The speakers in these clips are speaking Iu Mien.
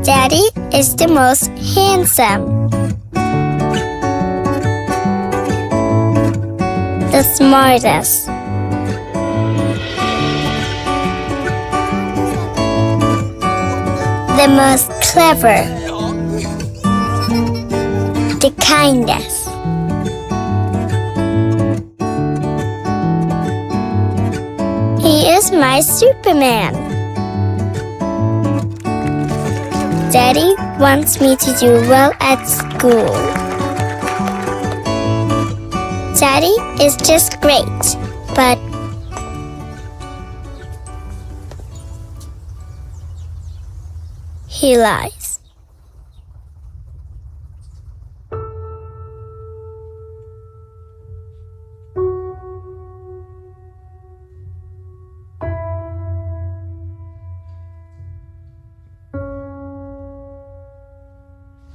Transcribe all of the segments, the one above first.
Daddy is the most handsome, the smartest, the most clever, the kindest. He is my Superman. Daddy wants me to do well at school. Daddy is just great, but he lies.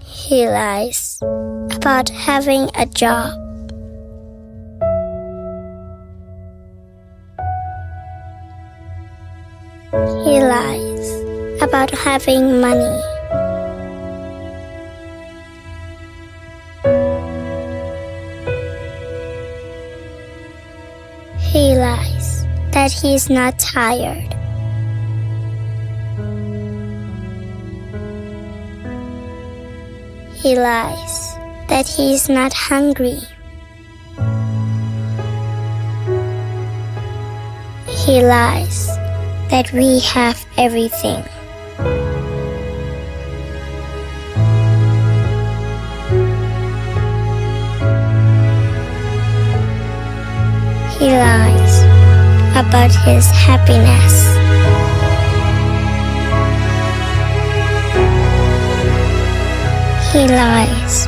He lies about having a job. He lies about having money. He lies that he's not tired. He lies that he's not hungry. He lies that we have everything. He lies about his happiness. He lies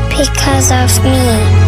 because of me.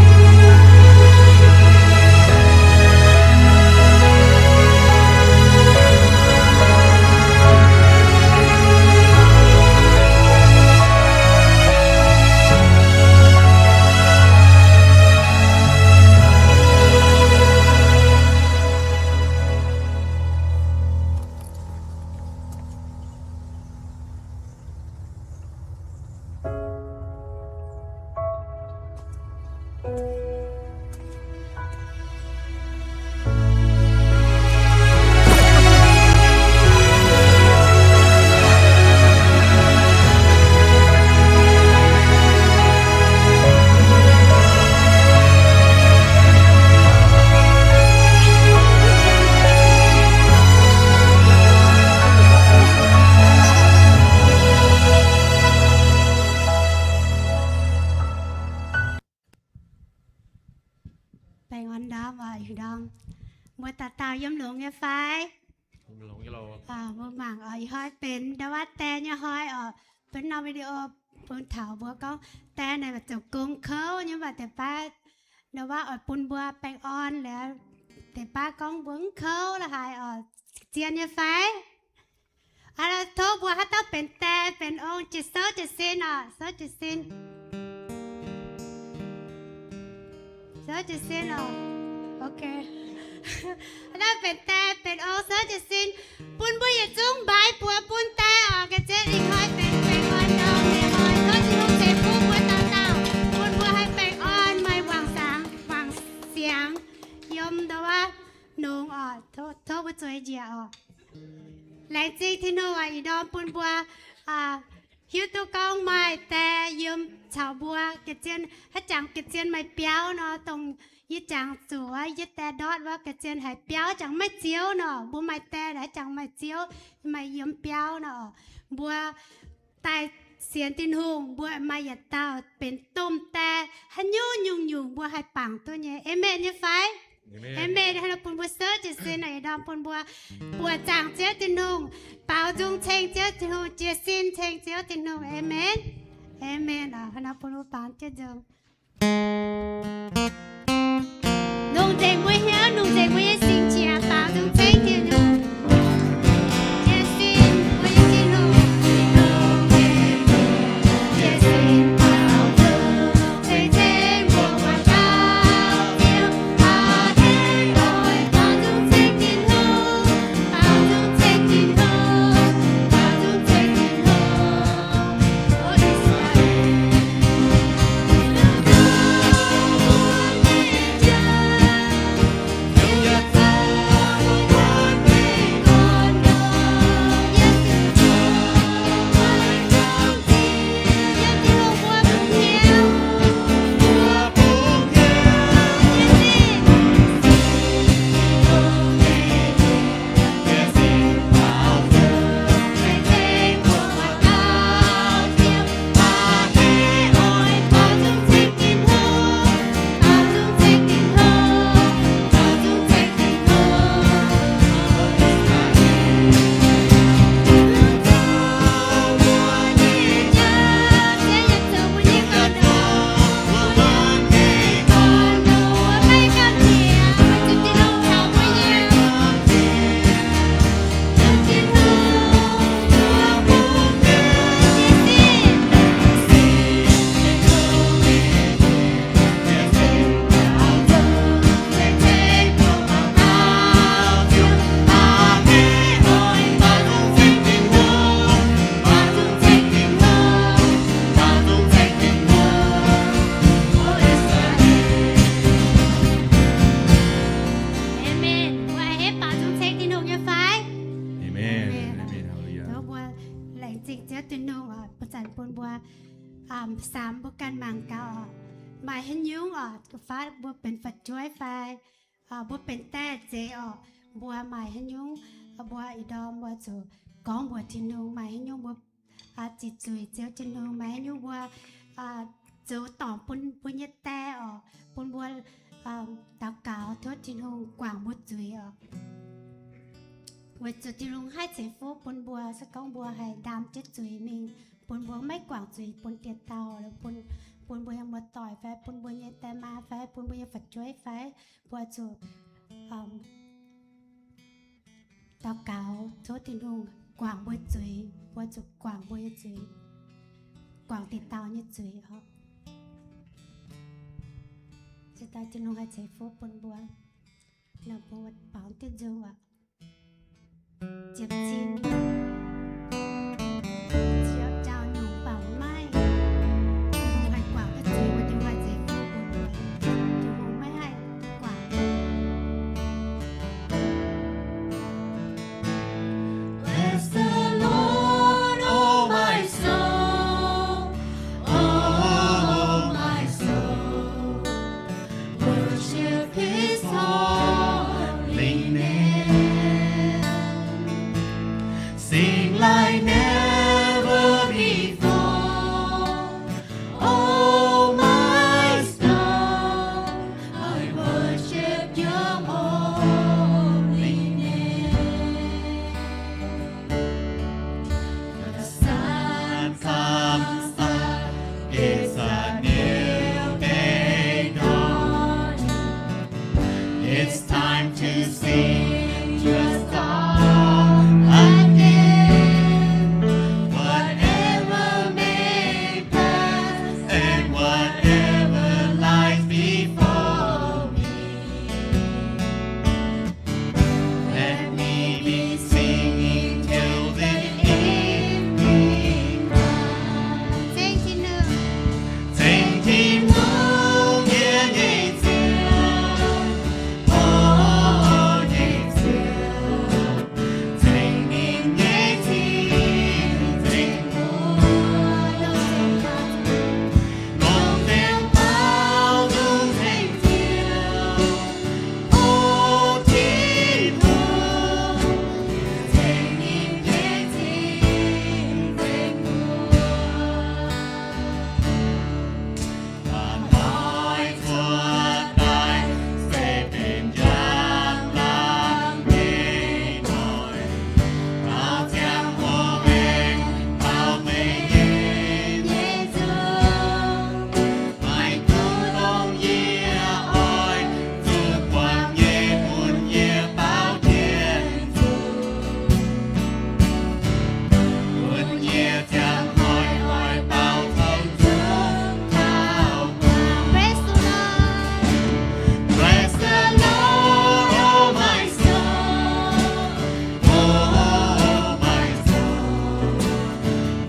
Baengh orn ndorm oc, ih ndorm. Mbuo dauh dauh yiem longx nyei fai? Mbuo mangc oc, ih hnoi benx ndau wuov die nyei hnoi oc. Benx norm video bun taux mbuo gorngv die naaic zoux gong kouv nyei, mv baac deix baav ndau wuov oix bun mbuo baengh orn liuz, deix baav gorngv mbuo mv kouv la'haaix oc, zien nyei fai? Tov mbuo haaix dauh benx die benx ong jiex souv jiez sin oc, souv jiez sin. Souv jiez sin oc. Ok. Haaix dauh benx die benx ong souv jiez sin, bun mbuo yietc zungv mbaix buoz bun die oc. Ga'zien ih hnoi benx baengh orn ndorm nyei hnoi, tov Tin-Hungh ceix fuqv mbuo dauh dauh, bun mbuo haih baengh orn, maaih wangc siangx, wangc siangx yiem ndau wuov longx oc. Tov, tov mbuo zueiz njiec oc. Laengz zingh Tin-Hungh oc, ih ndorm bun mbuo hiuv duqv gorngv maaih die yiem caux mbuo. Ga'zien haaix jangx ga'zien maaih biauv nor, dongh yie jangx zuqc wuov, yie die ndortv wuov ga'zien haiz biauv jangx maiv ziouv nor. Mbuo maaih die haaix jangx maaih ziouv, maaih yiem biauv nor. Mbuo daaih sienx Tin-Hungh, mbuo maaih yietc dauh benx domh die, haaix nyungc nyungc-nyungc mbuo haih bangc duqv nyei. Aamen nyei fai? Aamen. Hnangv naaiv bun mbuo souv jiez sin, ih ndorm bun mbuo buoqc zaangc Ziouv Tin-Hungh, baaux nzung ceng Ziouv Tin-Hungh, jiez sin ceng Ziouv Tin-Hungh. Aamen. Aamen. Hnangv naaiv bun mbuo baaux jienv nzung. Longc nzengc mbuo hnyouv, longc nzengc mbuo nyei singx qiex, baaux nzung ceng Tin-Hungh. Jiez sin mbuo nyei Tin-Hungh. Jiez sin baaux nzung ceng mbuo buatc dauh Ziouv, baaux nzung ceng Tin-Hungh, baaux nzung Ziouv Tin-Hungh oc, bun zanc bun mbuo, samx mbuo ganh mangc gaax oc. Maaih haaix nyungc oc, fatv mbuo benx fu'jueiv fai mbuo benx daaih zeiz oc, mbuo maaih haaix nyungc, mbuo ih ndorm mbuo zuqc gorngv mbuox Tin-Hungh. Maaih haaix nyungc mbuo ziqc zuiz Ziouv Tin-Hungh, maaih haaix nyungc mbuo zoux dorngc bun mbuo nyei die oc, bun mbuo daux gaux tov Tin-Hungh guangc mbuo zuiz oc. Weic zuqc Tin-Hungh haih ceix fuqv bun mbuo, se gorngv mbuo haih ndaam jienv zuiz mingh, bun mbuo maiv guangc zuiz bun dieh dauh, bun, bun mbuo nyei muoz-doic fai bun mbuo nyei die maa fai bun mbuo nyei fu'jueiv fai, mbuo zuqc daux gaux tov Tin-Hungh guangc mbuo zuiz, mbuo zuqc guangc mbuo nyei zuiz, guangc dieh dauh nyei zuiz oc. Se daaih Tin-Hungh haih ceix fuqv bun mbuo, nor mbuo baaux diuh nzung aqv. Ziepc cin, ziepc nzaaux nyungc baaux maiv, Tin-Hungh haih guangc duqv zuiz, Tin-Hungh haih ceix fuqv bun mbuo, Tin-Hungh maiv haih guangc. Bless the Lord, oh my soul, oh my soul. Worship his holy name. Sing like never before. Oh my soul, I worship your holy name. The sun comes up, it's a new day dawning. It's time to sing your song again. Whatever may pass and whatever lies before me. Let me be singing till the evening comes. Ceng Tin-Hungh. Ceng Tin-Hungh, yie nyei Ziouv, o, nyei Ziouv. Ceng ninh nyei cing, ceng mbuo longc ziangx baaux nzung ceng Ziouv. O Tin-Hungh, ceng ninh nyei cing, ceng mbuo. Maaih cuotv daaih se benx njang laangh nyei noic. Baaux ziangx hoc aengx baaux meih nyei nzung. Maaih duqv longx yie oix zuqc guangc nyei bun yie baaux jienv zuqc. Bun yie ziangh hoc oix baaux tong zuqc taux guangc. Praise the Lord. Praise the Lord, oh my soul. Oh, my soul,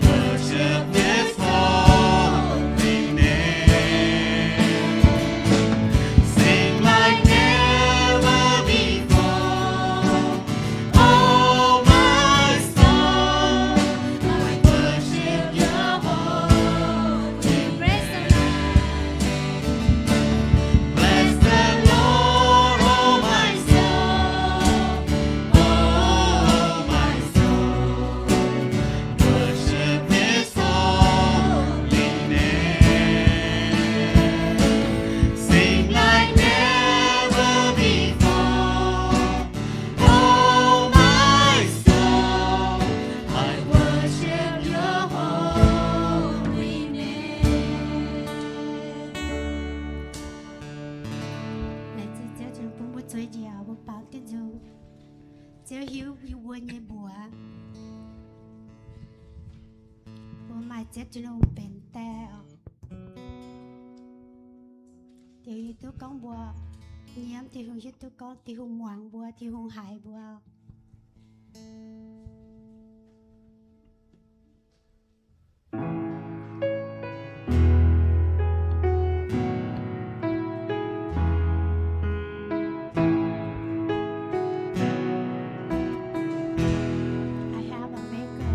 worship his holy name. Sing like never before. Oh, my soul, I worship your holy name. Praise the Lord. Bless the Lord, oh my soul, oh my soul, worship his holy name. Sing like never before. Oh my soul, I worship your holy name. Laengz zingh Ziouv, Ziouv bun mbuo zueiz njiec, mbuo baaux diuh nzung. Ziouv hiuv yie mbuo nyei mbuox. Mbuo maaih Ziouv Tin-Hungh benx die oc. Tin-Hungh hiuv duqv gorngv mbuo nyiemv, Tin-Hungh hiuv duqv gorngv, Tin-Hungh muangx mbuo, Tin-Hungh haiz mbuo. I have a maker.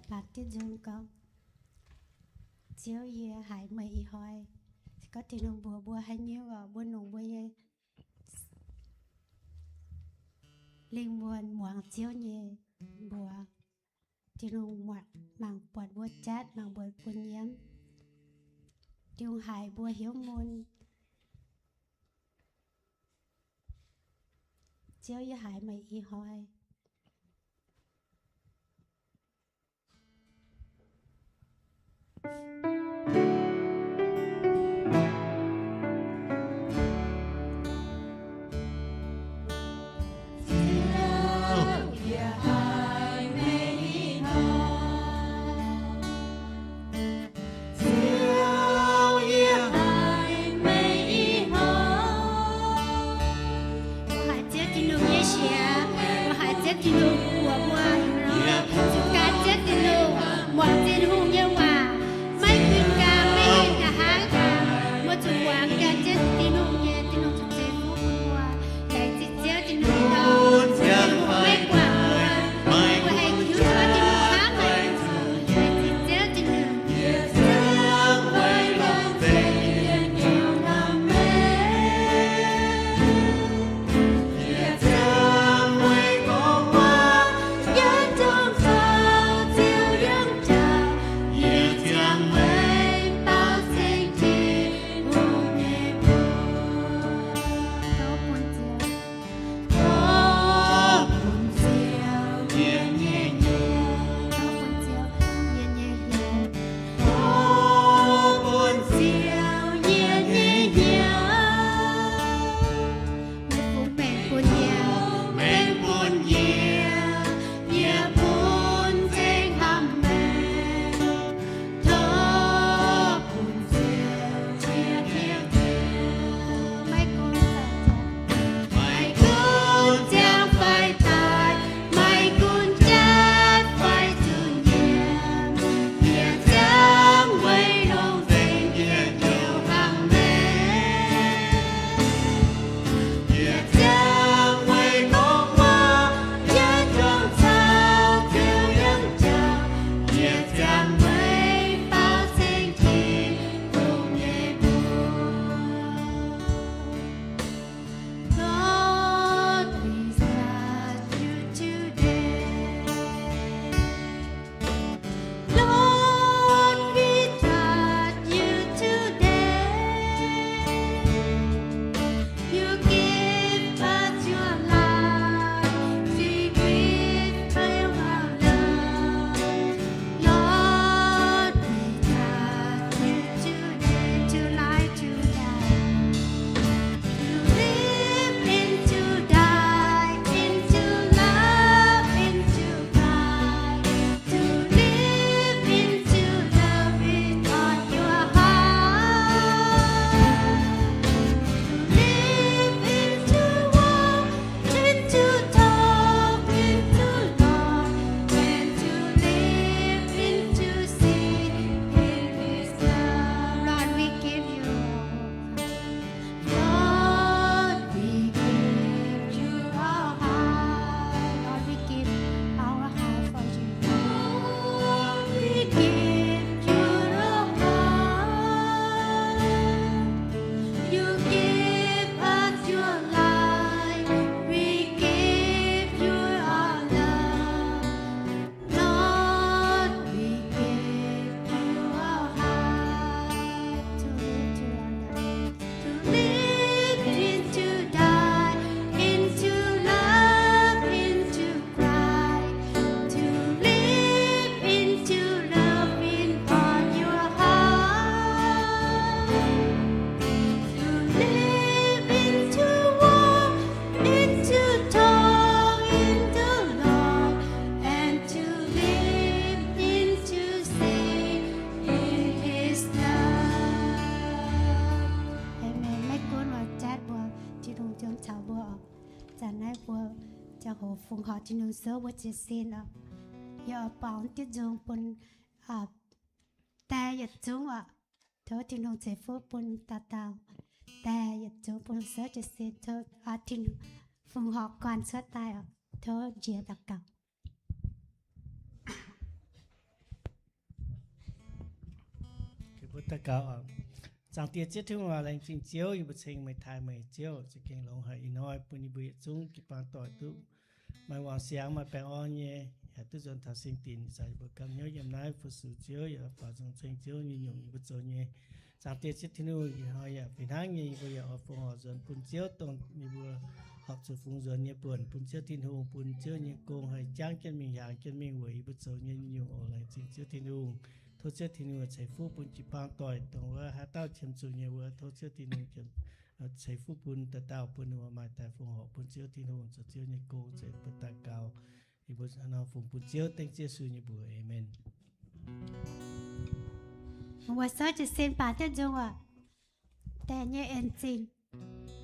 Laengz zingh gorngv, Ziouv, yie haiz meih ih hnoi se gorngv Tin-Hungh mbuox mbuo haaix nyungc oc, mbuo longc mbuo nyei lingh wuonh muangx Ziouv nyei mbuox. Tin-Hungh mangc buatc mbuo jatv, mangc buatc mbuo nyiemv. Tin-Hungh haiz mbuo hnyouv mun. Ziouv, yie haiz meih ih hnoi. Mbuo haiz Ziouv Tin-Hungh nyei siex, mbuo haiz Ziouv Tin-Hungh mbuox mbuo, zuqc gan Ziouv Tin-Hungh, muangx Tin-Hungh nyei waac, maiv gunv gan maiv hingh nqa'haav, mbuo zuqc muangx gan Ziouv Tin-Hungh nyei, Tin-Hungh zuqc ceix fuqv bun mbuo. Laengz zingh Ziouv Tin-Hungh nor, Tin-Hungh maiv guangc mbuo, mbuo haih hiuv duqv Tin-Hungh hnamv haic. Laengz zingh Ziouv Tin-Hungh. Lord, we trust you today. You give us your life, we give you our love. Lord, we trust you today, to life, to die. To live and to die, and to love and to cry. To live and to love with all your heart. To live and to walk and to talk and to love and to live and to sing in His love. Lord, we give you all. Lord, we give you our heart. Lord, we give our heart for you. Lord, we give you our heart. You give us your life. We give you our love. Lord, we give you our heart. To live, to love, to live and to die, and to love and to cry, to live and to love in all your heart, to live and to walk and to talk and to love and to live and to sing in His love. Amen. Maiv gunv oix jatv mbuo, Tin-Hungh ziouc caux mbuo oc. Zanc naaiv mbuo ziangh hoc fongc horc Tin-Hungh souv mbuo jiez sin oc. Yie oix borngz diuv nzung bun die yietc zungv oc. Tov Tin-Hungh ceix fuqv bun dauh dauh die yietc zungv bun souv jiez sin. Tov Tin-Hungh fongc horc guanh cuotv daaih oc. Tov njiec daux gaux. Mbuo daux gaux oc. Zaangc Diex Ziouv Tin-Hungh aac, laengz zingh Ziouv yie mbuo ceng meih, taaih meih Ziouv, za'gengh longx haic ih hnoi bun yie mbuo yietc zungv jiu-baang doic duqv maaih wangc siangx maaih baengh orn nyei, yaac duqv nzuonx taux singx dinc, ih zanc yie mbuo gamh hnyouv yiem naaiv fu-sux Ziouv, yaac faaux nzung ceng Ziouv nyei nyungc yie mbuo zoux nyei. Zaangc Diex Ziouv Tin-Hungh, ih hnoi yaac fih hnangv nyei, yie mbuo yaac oix fongc horc nzuonx bun Ziouv, dongh yie mbuo horpc zuqc fungx nzuonx nyei buonc bun Ziouv Tin-Hungh, bun Ziouv nyei gong haih jangv jienv mingh, hiaangx jienv mingh weic yie mbuo zoux nyei nyungc oc. Laengz zingh Ziouv Tin-Hungh. Tov Ziouv Tin-Hungh ceix fuqv bun jiu-baang doic, dongh wuov haaix dauh qiemx zuqc nyei wuov, tov Ziouv Tin-Hungh ceix fuqv bun dauh dauh, bun ninh mbuo maaih daaih fongc horc bun Ziouv Tin-Hungh zoux Ziouv nyei gong. Ziouv, yie mbuo daux gaux, yie mbuo nor fungx bun Ziouv dengv Yesu nyei mbuox. Aamen. Mbuo souv jiez sin baaux jienv nzung oc. Deix nyei en zingh. Aamen.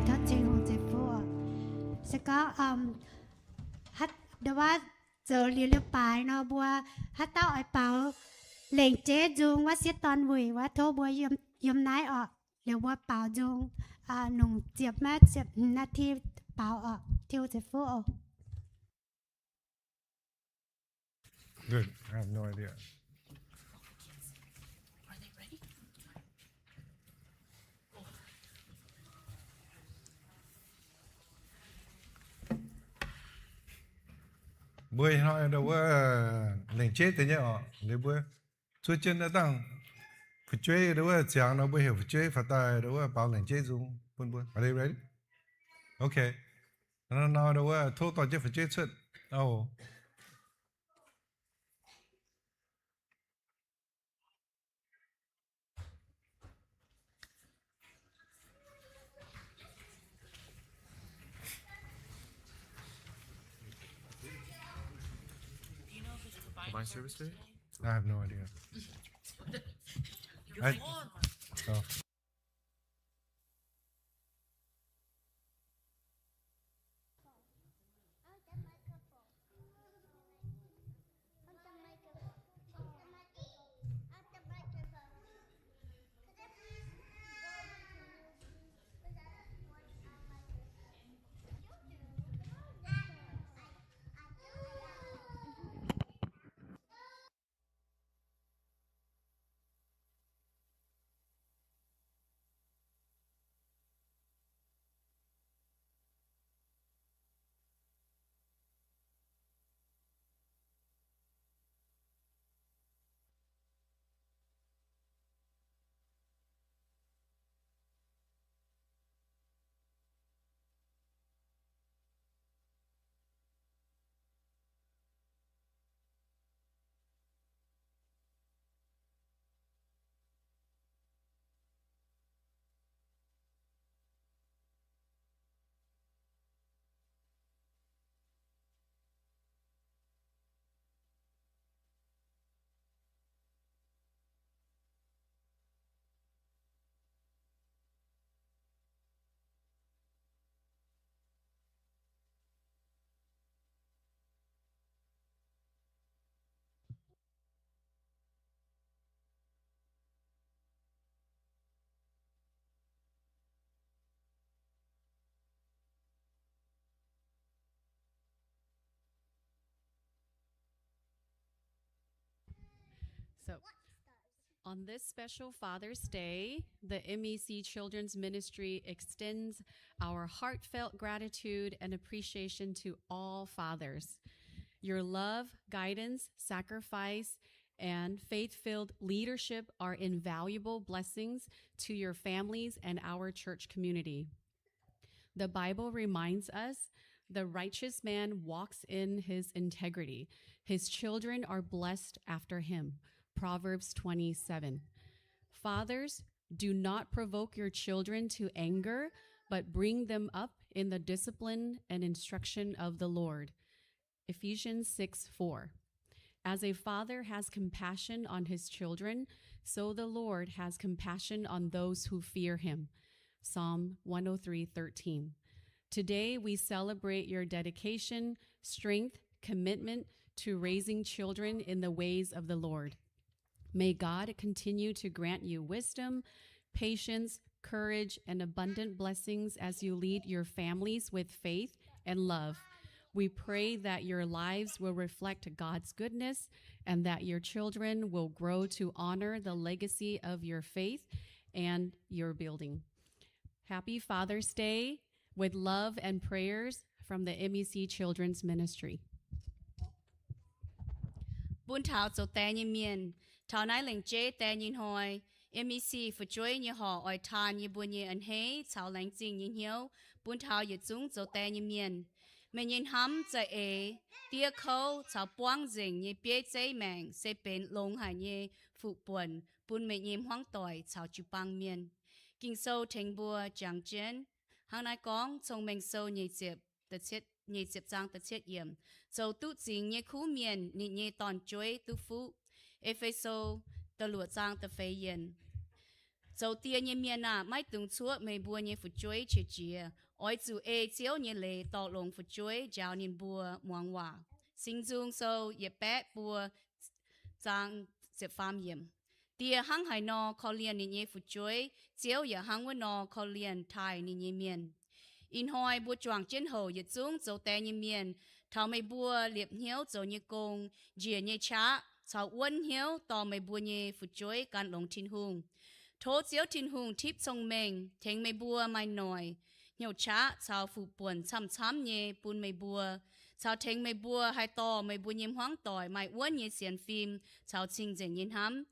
Tov Tin-Hungh ceix fuqv. Se gorngv, um, haaix, ndau wuov zoux liuz liuz baaix nor, mbuo haaix dauh oix baaux lengc jeiv nzung wuov sieqv dorn wuic wuov, tov mbuo yiem, yiem naaiv oc. Liuz mbuo baaux nzung, aa, nungc ziepc maiv ziepc นาที baaux oc. Tin-Hungh ceix fuqv oc. Good. I have no idea. Mbuo hnoi ndau wuov lengc jeiv deix nyei oc. Liuz mbuo zuov jienv naaiv dangh fu'jueiv ndau wuov ziangx nor, mbuo heuc fu'jueiv faaux daaih ndau wuov baaux lengc jeiv nzung bun mbuo. Are they ready? Okay. Nor ndau wuov tov dorh jienv fu'jueiv cuotv. Ov. Divine service today? I have no idea. I, oh. So, on this special Father's Day, the M E C Children's Ministry extends our heartfelt gratitude and appreciation to all fathers. Your love, guidance, sacrifice, and faith-filled leadership are invaluable blessings to your families and our church community. The Bible reminds us, "The righteous man walks in his integrity. His children are blessed after him." Proverbs twenty-seven. Fathers, do not provoke your children to anger, but bring them up in the discipline and instruction of the Lord. Ephesians six four. As a father has compassion on his children, so the Lord has compassion on those who fear him. Psalm one oh three thirteen. Today we celebrate your dedication, strength, commitment to raising children in the ways of the Lord. May God continue to grant you wisdom, patience, courage, and abundant blessings as you lead your families with faith and love. We pray that your lives will reflect God's goodness and that your children will grow to honor the legacy of your faith and your building. Happy Father's Day with love and prayers from the M E C Children's Ministry. Bun taux zoux die nyei mienh, taux naaiv lengc jeiv die nyei hnoi, M E C fu'jueiv nyei horc oix taan yie mbuo nyei a'hneiv caux laengz zingh nyei hnyouv bun taux yietc zungv zoux die nyei mienh. Meih nyei hnamv za'eix, diev kouv caux buangv nzengc nyei bieiv zeiv maengc se benx longx haic nyei fuqv-buonc bun meih nyei hmuangv doic caux jiu-baang mienh. Ging-Sou tengx mbuo jangx jienv hnangv naaiv gorngv, Cong-Mengh Sou nyeic ziepc zaang da'cietv yiemc, Zoux duqv zingx nyei kuv mienh, ninh nyei dorn-jueiv duqv fuqv. E^fe^so da'luoqc zaang da'feix yiemc. Zoux die nyei mienh aah! Maiv dungx cuoqv meih mbuo nyei fu'jueiv qiex jiez. Oix zuqc ei Ziouv nyei leiz dorh longx fu'jueiv, njaaux ninh mbuo muangx waac. Singx Nzung Sou yietc baeqv buo zaang ziepc faam yiemc. Die hnangv haaix nor korv-lienh ninh nyei fu'jueiv, Ziouv yaac hnangv wuov nor korv-lienh taaih ninh nyei mienh. Ih hnoi mbuo juangc jienv houc yietc zungv zoux die nyei mienh, taux meih mbuo liepc hnyouv zoux nyei gong, njiec nyei qaqv, caux wuonv hnyouv dorh meih mbuo nyei fu'jueiv gan longx Tin-Hungh. Tov Ziouv Tin-Hungh tipv cong-mengh tengx meih mbuo maaih noic, hnyouv qaqv caux fuqv buonc camv-camv nyei bun meih mbuo, caux tengx meih mbuo haih dorh meih mbuo nyei hmuangv doic maaih wuonv nyei sienx fim caux cing-nzengc nyei hnamv.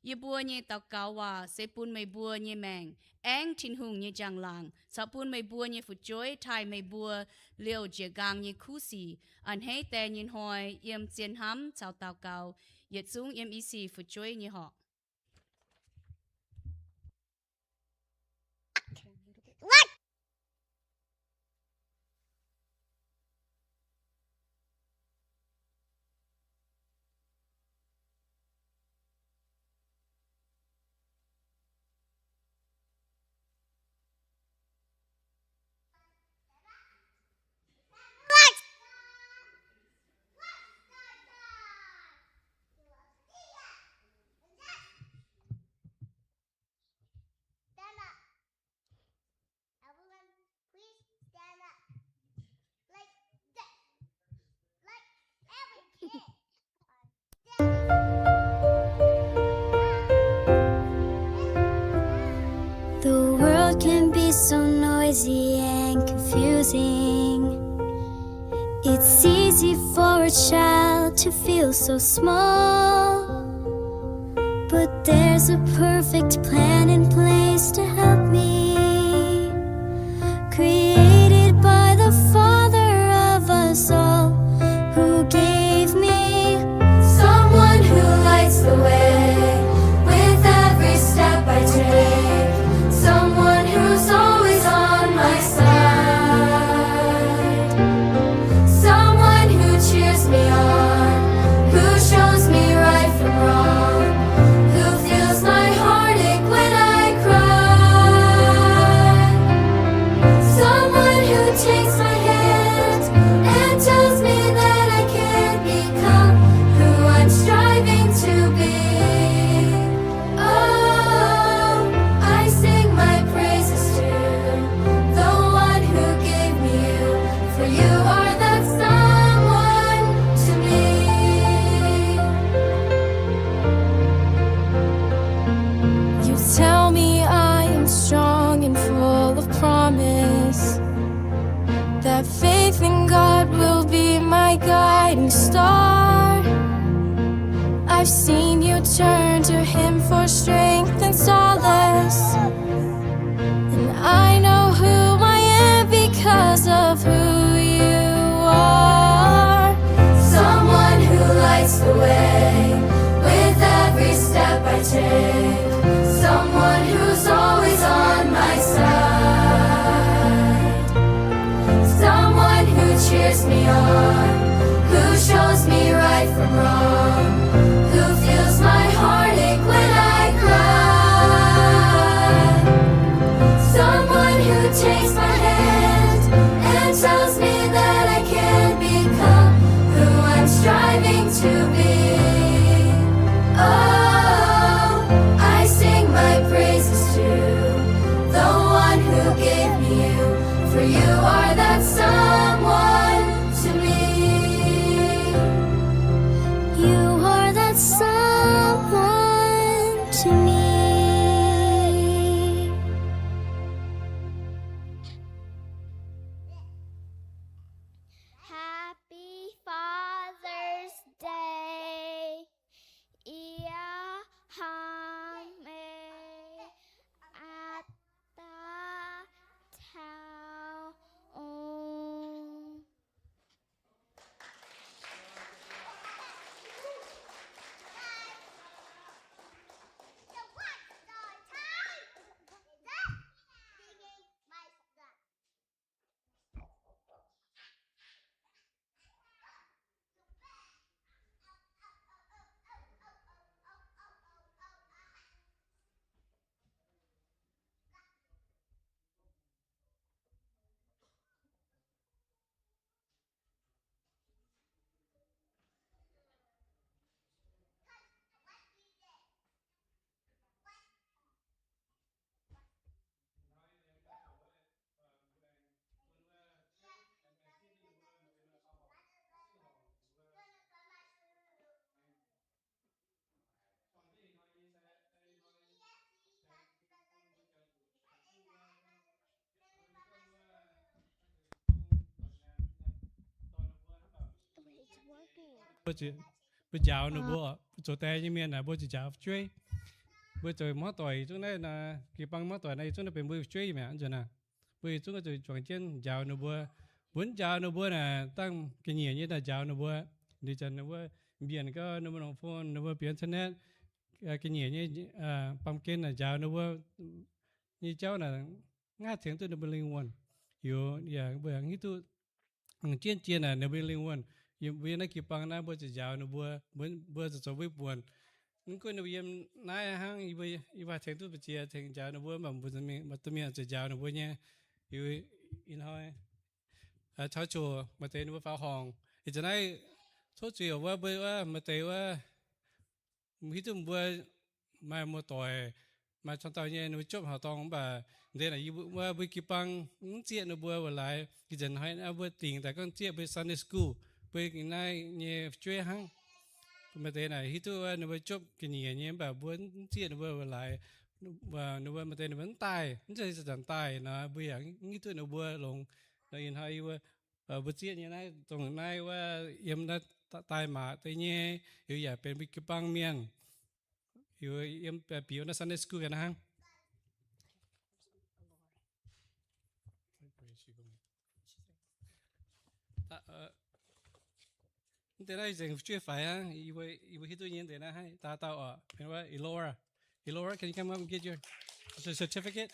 Yie mbuo nyei daux gaux waac se bun meih mbuo nyei maengc aengv Tin-Hungh nyei njang-laangc, caux bun meih mbuo nyei fu'jueiv taaih meih mbuo liouh njiec nqaang nyei kuv sic. A'hneiv die nyei hnoi yiem zien hnamv caux daux gaux, yietc zungv yiem i sic fu'jueiv nyei horqc. Stand up. Everyone, please stand up. Like this. Like every kid. The world can be so noisy and confusing. It's easy for a child to feel so small, but there's a perfect plan in place to help me, created by the Father of us all, who gave me someone who lights the way with every step I take, someone who's always on my side, someone who cheers me on, who shows me right from wrong, who fills my heartache when I cry. Someone who takes my hand and tells me that I can become who I'm striving to be. Oh, I sing my praises to the one who gave me you, for you are that someone to me. You tell me I am strong and full of promise, that faith in God will be my guiding star. I've seen you turn to Him for strength and solace, and I know who I am because of who you are. Someone who lights the way with every step I take, someone who's always on my side, someone who cheers me on, who shows me right from wrong, who feels my heartache when I cry. Someone who takes my hand and tells me that I can become who I'm striving to be. Oh, I sing my praises to the one who gave me you, for you are that someone to me. You are that someone to me. Happy Father's Day. mbuo njaaux ninh mbuo, zoux die nyei mienh naaic mbuo zuqc njaaux fu'jueiv. Mbuo zoux hmuangv doic yietc zungv naaiv, jiu-baang hmuangv doic naaiv yietc zungv naaiv benx mbuo fu'jueiv maah, mv nzunc naaic. Mbuo yietc zungv zuqc juangc jienv njaaux ninh mbuo. Mbuo mv njaaux ninh mbuo naaic, dangh ga'nyiec nyei daaih njaaux ninh mbuo. Liuz zanc ninh mbuo mbienc gau, ninh mbuo longc phone, ninh mbuo bieqc internet, ga'nyiec nyei, baamh gen naaic njaaux ninh mbuo nyei jauv naaic, mv haih tengx duqv ninh mbuo lingh wuonh. Yaac mbuo hiuv duqv jienv jiex naaic ninh mbuo lingh wuonh. Mbuo yiem naaiv jiu-baang naaiv mbuo zuqc njaaux ninh mbuo, mbuo zuqc zoux mbuo buonc. Mv gunv ninh mbuo yiem naaiv hnangv, yie mbuo haih tengx duqv mbu'ziex tengx njaaux ninh mbuo, mv baac mbuo duqv mingh zuqc njaaux ninh mbuo nyei. Liuz ih hnoi taux ziouc maaih deix ninh mbuo faaux horngc. Ih zanc naaiv tov zuiz wuov mbuo wuov maaih deix wuov, hiuv duqv mbuo maaih muoz-doic, maaih cong-dauh nyei ninh mbuo jopv horqc dorngh, mv baac deix naaic yie mbuo, mbuo jiu-baang mv zieqv ninh mbuo wuov laaix. Ih zanc hnoi mbuo dingc daaih gorngv zieqv mbuo Sunday school, mbuo naaiv nyei fu'jueiv hnangv. Maaih deix naaic hiuv duqv ninh mbuo jopv ga'nyiec nyei, mv baac mbuo mv zieqv ninh mbuo wuov laaix. Ninh mbuo maaih deix ninh mbuo mv daaih, mv zeiz zanc daaih nor, mbuo yaac mv hiuv duqv ninh mbuo longx. Nor ih hnoi yie mbuo, mbuo zieqv nyei naaiv, dongh naaiv wuov yiem naaiv daaih maac deix nyei, liuz yaac benx mbuo jiu-baang mienh. Liuz yiem bieqc wuov naaiv Sunday school ga'naaiv hnangv. Mv deix naaiv nzengc fu'jueiv faix hnangv, yie mbuo hiuv duqv nyei mv deix naaiv hnangv. Dauh dauh oc, benx wuov Elora. Elora, can you come up and get your certificate?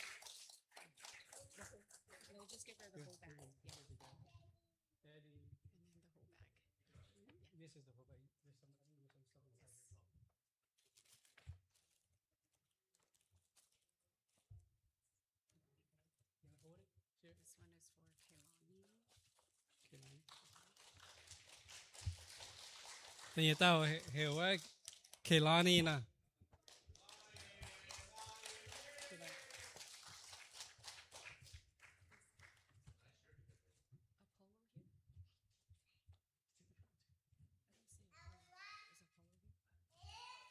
We'll just give her the whole bag. Yeah. And then the whole bag. Yeah. This is the whole bag. There's some, I think there's some stuff inside as well. You wanna hold it? Sure. This one is for Kaylani. Kaylani. Da'nyeic dauh heuc wuov Kaylani nor. Apollo here?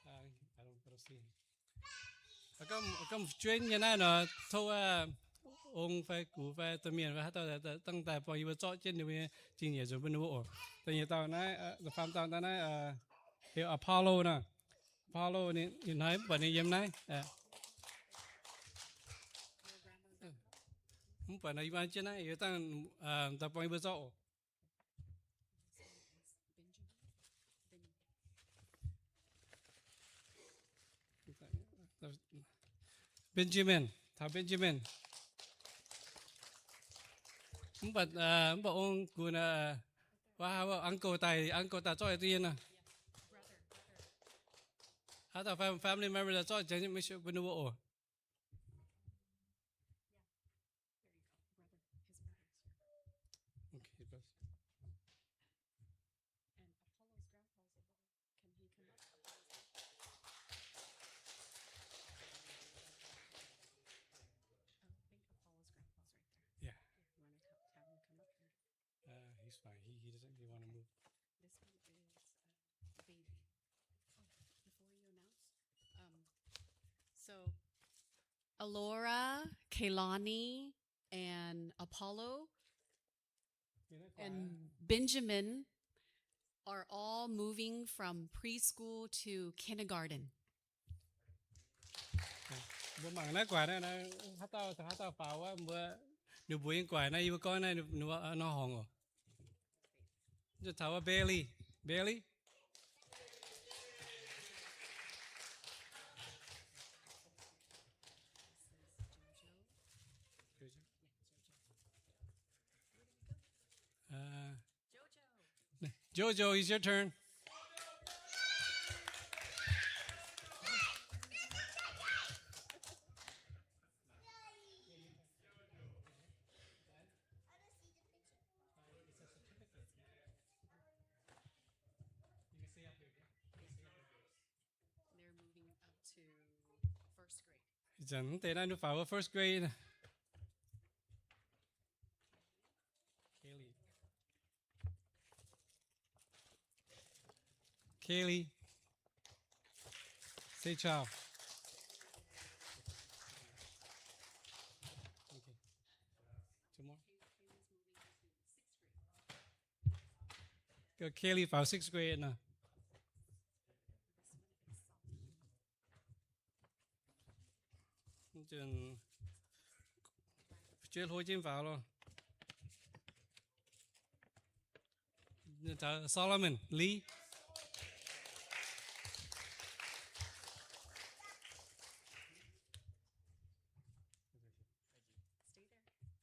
I don't see Apollo. Is Apollo here? Uh, I don't, I don't see him. Gorngv, gorngv fu'jueiv nyei naaiv nor, tov ong fai gux fai domh mienh fai haaix dauh dangh daaih buangh yie mbuo zorqv jienv ninh mbuo nyei zingh nyeic nzunc bun ninh mbuo oc. Da'nyeic dauh naaiv, da'faam dauh naaiv, heuc Apollo nor. Apollo ninh, ninh hnoi mv buatc ninh yiem naaiv. Mv buatc nor yie mbuo jienv naaiv, yie dangh daaih buangh yie mbuo zorqv oc. Benjamin, taux Benjamin. Mv baac, mv baac ong gunx, wuov uncle daaih, uncle daaih zorqv duqv yie nor. Haaix dauh family member daaih zorqv janx maiv sieqv bun ninh mbuo oc. There you go. Brother, his brother's here. Okay, brother. And Apollo's grandpa's over there. Can he come up? Oh, I think Apollo's grandpa's right there. Yeah. Yeah, you wanna come, have him come up here? Uh, he's fine. He, he doesn't, he wanna move. This one is, uh, baby. Oh, before you announce, um, so Alora, Kaylani, and Apollo and Benjamin are all moving from preschool to kindergarten. Mbuo mangc naaiv guaaic naaiv, haaix dauh, haaix dauh faaux wuov mbuo, ninh mbuo nyei guaaic naaiv, yie mbuo gorngv naaiv, ninh mbuo nor horngc oc. Taux wuov Bailey, Bailey. Uh, Jojo, it's your turn. They're moving up to first grade. Ih zanc mv deix naaiv ninh faaux wuov first grade. Kaylee. Kaylee. Say ciao. Okay. Two more. Go Kaylee faaux sixth grade nor. Fu'jueiv hlo jienv faaux lorh. Solomon Lee.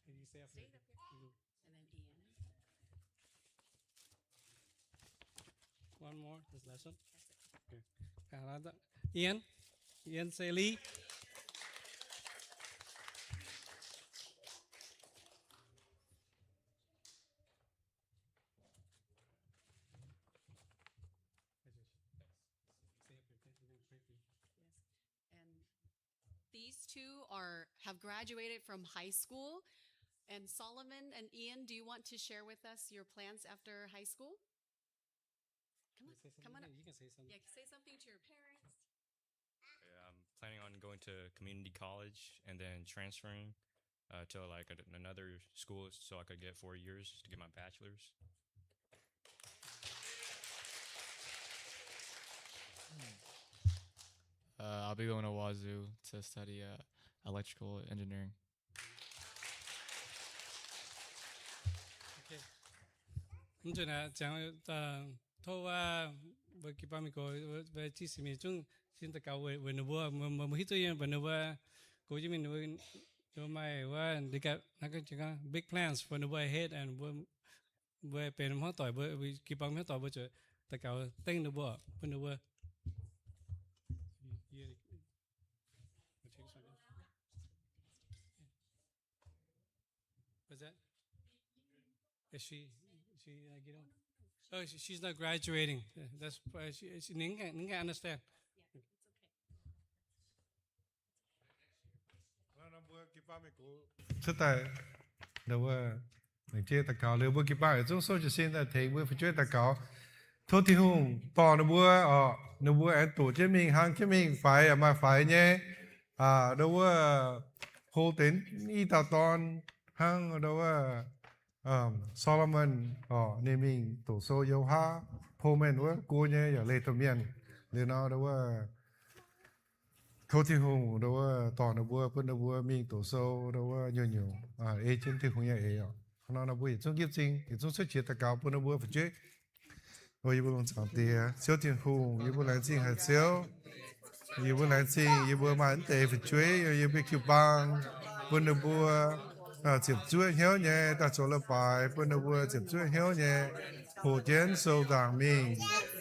Stay there. Stay up here. And then Ian. One more, this last one. That's it. Okay. Ian, Ian se Lee. Yes. And these two are, have graduated from high school. And Solomon and Ian, do you want to share with us your plans after high school? Come on, come on up. You can say something. Yeah, say something to your parents. Yeah, I'm planning on going to community college and then transferring uh, to like a, another school so I could get four years to get my bachelor's. Uh, I'll be going to Wazoo to study uh, electrical engineering. Okay. Mv zuqc naaic ziangx, tov wuov, mbuo jiu-baang mienh gox, mbuo zinh singx mienh zungv sin daux gaux weic ninh mbuo, mbuo hiuv duqv yiem mbuox ninh mbuo, gox jienv mingh ninh mbuo maaih wuov, big plans for ninh mbuo ahead and mbuo benx hmuangv doic, mbuo jiu-baang hmuangv doic mbuo zuqc daux gaux dengv ninh mbuo, bun ninh mbuo. What's that? Is she, she, uh, you know? Oh, she, she's not graduating. Uh, that's why she, she, 您应该，您应该 understand. Cuotv daaih, ninh mbuo, ninh jienv daux gaux liuz, mbuo jiu-baang yietc zungv souv jiez sin daaih tengx mbuo fu'jueiv daux gaux. Tov Tin-Hungh dorh ninh mbuo oc, ninh mbuo aengx doqc jienv mingh, hnangv jienv mingh, faix yaac maaih faix nyei. Aa, ndo wuov, hlo deix i dauh dorn hnangv ndo wuov, Solomon oc, ninh mingh doqc sou yiem wuov haav, Pullman wuov go nyei yaac leih domh mienh. Liuz nor ndo wuov, tov Tin-Hungh ndo wuov dorh ninh mbuo, bun ninh mbuo mingh doqc sou ndo wuov nyungc-nyungc, ei jienv Tin-Hungh nyei eix oc. Hnangv nor ninh mbuo yietc zungv nqipv zingh, yietc zungv cuotv qiex daux gaux bun ninh mbuo fu'jueiv. O yie mbuo longc zaangc Diex, Ziouv Tin-Hungh, yie mbuo laengz zingh haic Ziouv. Yie mbuo laengz zingh yie mbuo maaih naaiv deix fu'jueiv yiem mbuo jiu-baang, bun ninh mbuo ziepc zuoqv hnyouv nyei daaih zoux leiz-baaix, bun ninh mbuo ziepc zuoqv hnyouv nyei hoqc jienv sou nzaangc mingh,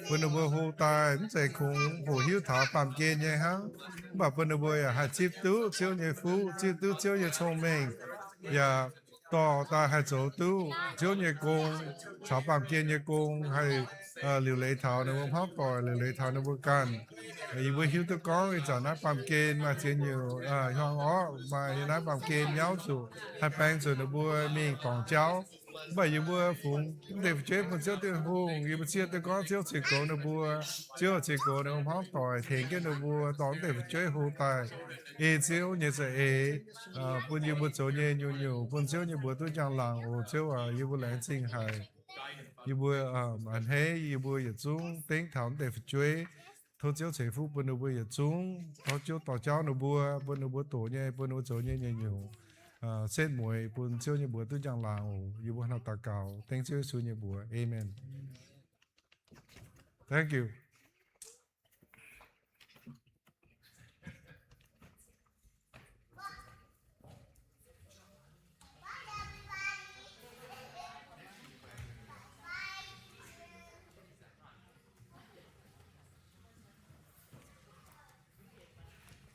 bun ninh mbuo hlo daaih mv zeiz kungx hoqc hiuv taux baamh gen nyei hnangv, mv baac bun ninh mbuo yaac haih zipv duqv Ziouv nyei fuqv, zipv duqv Ziouv nyei cong-mengh, yaac dorh daaih haih zoux duqv Ziouv nyei gong, caux baamh gen nyei gong, haih liuc leiz taux ninh mbuo hmuangv doic, liuc leiz taux ninh mbuo ganh. Yie mbuo hiuv duqv gorngv ih zanc naaiv baamh gen maaih ziex nyungc hiuang orqv, maaih naaiv baamh gen nyauv zuqc haih baeng zuqc ninh mbuo mingh dorngc jauv. Mv baac yie mbuo fungx mv deix fu'jueiv bun Ziouv Tin-Hungh, yie mbuo zieqv duqv gorngv Ziouv ceix goux ninh mbuo, Ziouv ceix goux ninh mbuo hmuangv doic, tengx jienv ninh mbuo dorh mv deix fu'jueiv hlo daaih ei Ziouv nyei za'eix, bun yie mbuo zoux nyei nyungc-nyungc bun Ziouv nyei mbuox duqv njang-laangc oc. Ziouv aac, yie mbuo laengz zingh haic. Yie mbuo a'hneiv yie mbuo yietc zungv dengv taux mv deix fu'jueiv. Tov Ziouv ceix fuqv bun ninh mbuo yietc zungv. Tov Ziouv dorh jauv ninh mbuo, bun ninh mbuo doqc nyei, bun ninh mbuo zoux nyei nyungc-nyungc setv mueiz bun Ziouv nyei mbuox duqv njang-laangc oc. Yie mbuo hnangv daux gaux dengv Ziouv Yesu nyei mbuox. Amen. Thank you.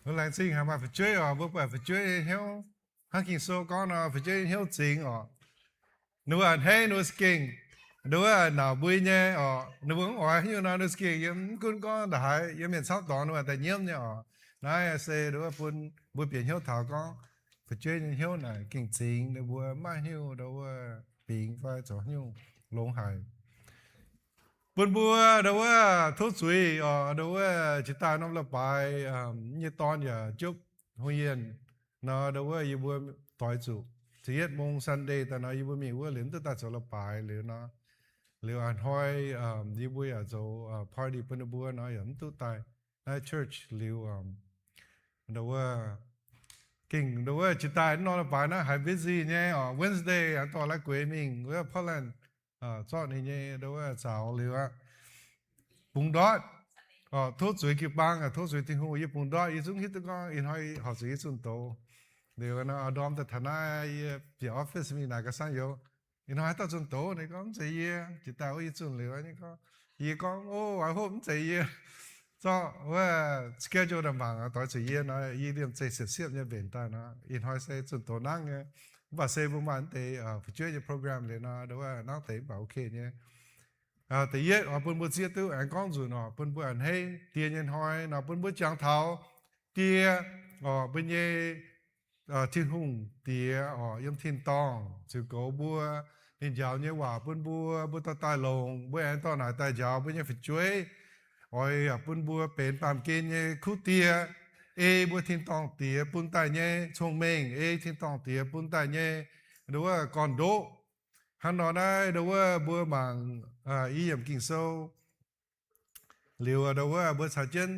Mbuo laengz zingh haic maaih fu'jueiv oc. Mbuo buatc fu'jueiv nyei hnyouv hnangv Ging-Sou gorngv nor, fu'jueiv nyei hnyouv zingx oc. Ninh mbuo a'hneiv ninh mbuo za'gengh, ninh mbuo naaic mbui nyei oc. Ninh mbuo mv oix haaix nyungc nor ninh mbuo za'gengh yiem, mv gunv gorngv ndongc haaix yiem mienh camv dorngx ninh mbuo daaih nyiemv nyei oc. Naaiv se ninh mbuo bun mbuo bieqc hnyouv taux gorngv fu'jueiv nyei hnyouv naaic gengh zingx, ninh mbuo maiv hiuv ndo wuov bingx fai zoux haaix nyungc longx haic. Bun mbuo ndo wuov tov zuiz oc, ndo wuov jiex daaih norm leiz-baaix nyei dorn yaac jopv hungh yienh nor, ndo wuov yie mbuo doix zuqc ziepc yietv mong Sunday daaih nor yie mbuo mingh wuov liuz mv duqv daaih zoux leiz-baaix liuz nor, liuz a'hnoi yie mbuo yaac zoux party bun ninh mbuo nor yaac mv duqv daaih naaiv church liuz, ndo wuov Gengh nduov wuov jiex daaih norm leiz-baaix naaiv haiz busy nyei oc. Wednesday aengx dorh la'guaix mingh wuov Portland, zorqv ninh nyei nduov wuov zaux liuz aqv, bungx ndortv. Tov zuiz jiu-baang, tov zuiz Tin-Hungh, yie bungx ndortv, yie zungv hiuv duqv gorngv ih hnoi horpc zuqc yie zunh doz. Liuz nor, ndorm daaih taux naaiv yie bieqc office mingh naaic ga'sanv youz, ih hnoi haaix dauh zunh doz? Ninh gorngv, mv zeiz yie. Jiex daaih wuov yie zunh liuz, ninh gorngv, yie gorngv, o, oix hopv mv zeiz yie. Zorqv wuov schedule daaih mangc, doix zuqc yie nor, yie liemh zeih siepv-siepv nyei mbenc daaih nor, ih hnoi se zunh doz nangv nyei. Mv baac se mbuo maaih deix fu'jueiv nyei program liuz nor, nduov wuov nangv deix mv baac ok nyei. Da'yietv oix bun mbuo zieqv duqv aengx gorngv nzunc oc, bun mbuo a'hneiv die nyei hnoi nor, bun mbuo jangx taux die oc, mbuo nyei Tin-Hungh Diex oc, yiem tin-dorngh ziux goux mbuo. Ninh njaaux nyei waac bun mbuo, mbuo dorh daaih longc, mbuo aengx dorh naaic daaih njaaux mbuo nyei fu'jueiv. Oix yaac bun mbuo benx baamh gen nyei kuv die, ei mbuo tin-dorngh Diex bun daaih nyei cong-mengh, ei tin-dorngh Diex bun daaih nyei nduov wuov gorn-ndoqv. Hnangv nor naaiv nduov wuov mbuo mangc i yiemc Ging-Sou liuz, nduov wuov mbuo caux jienv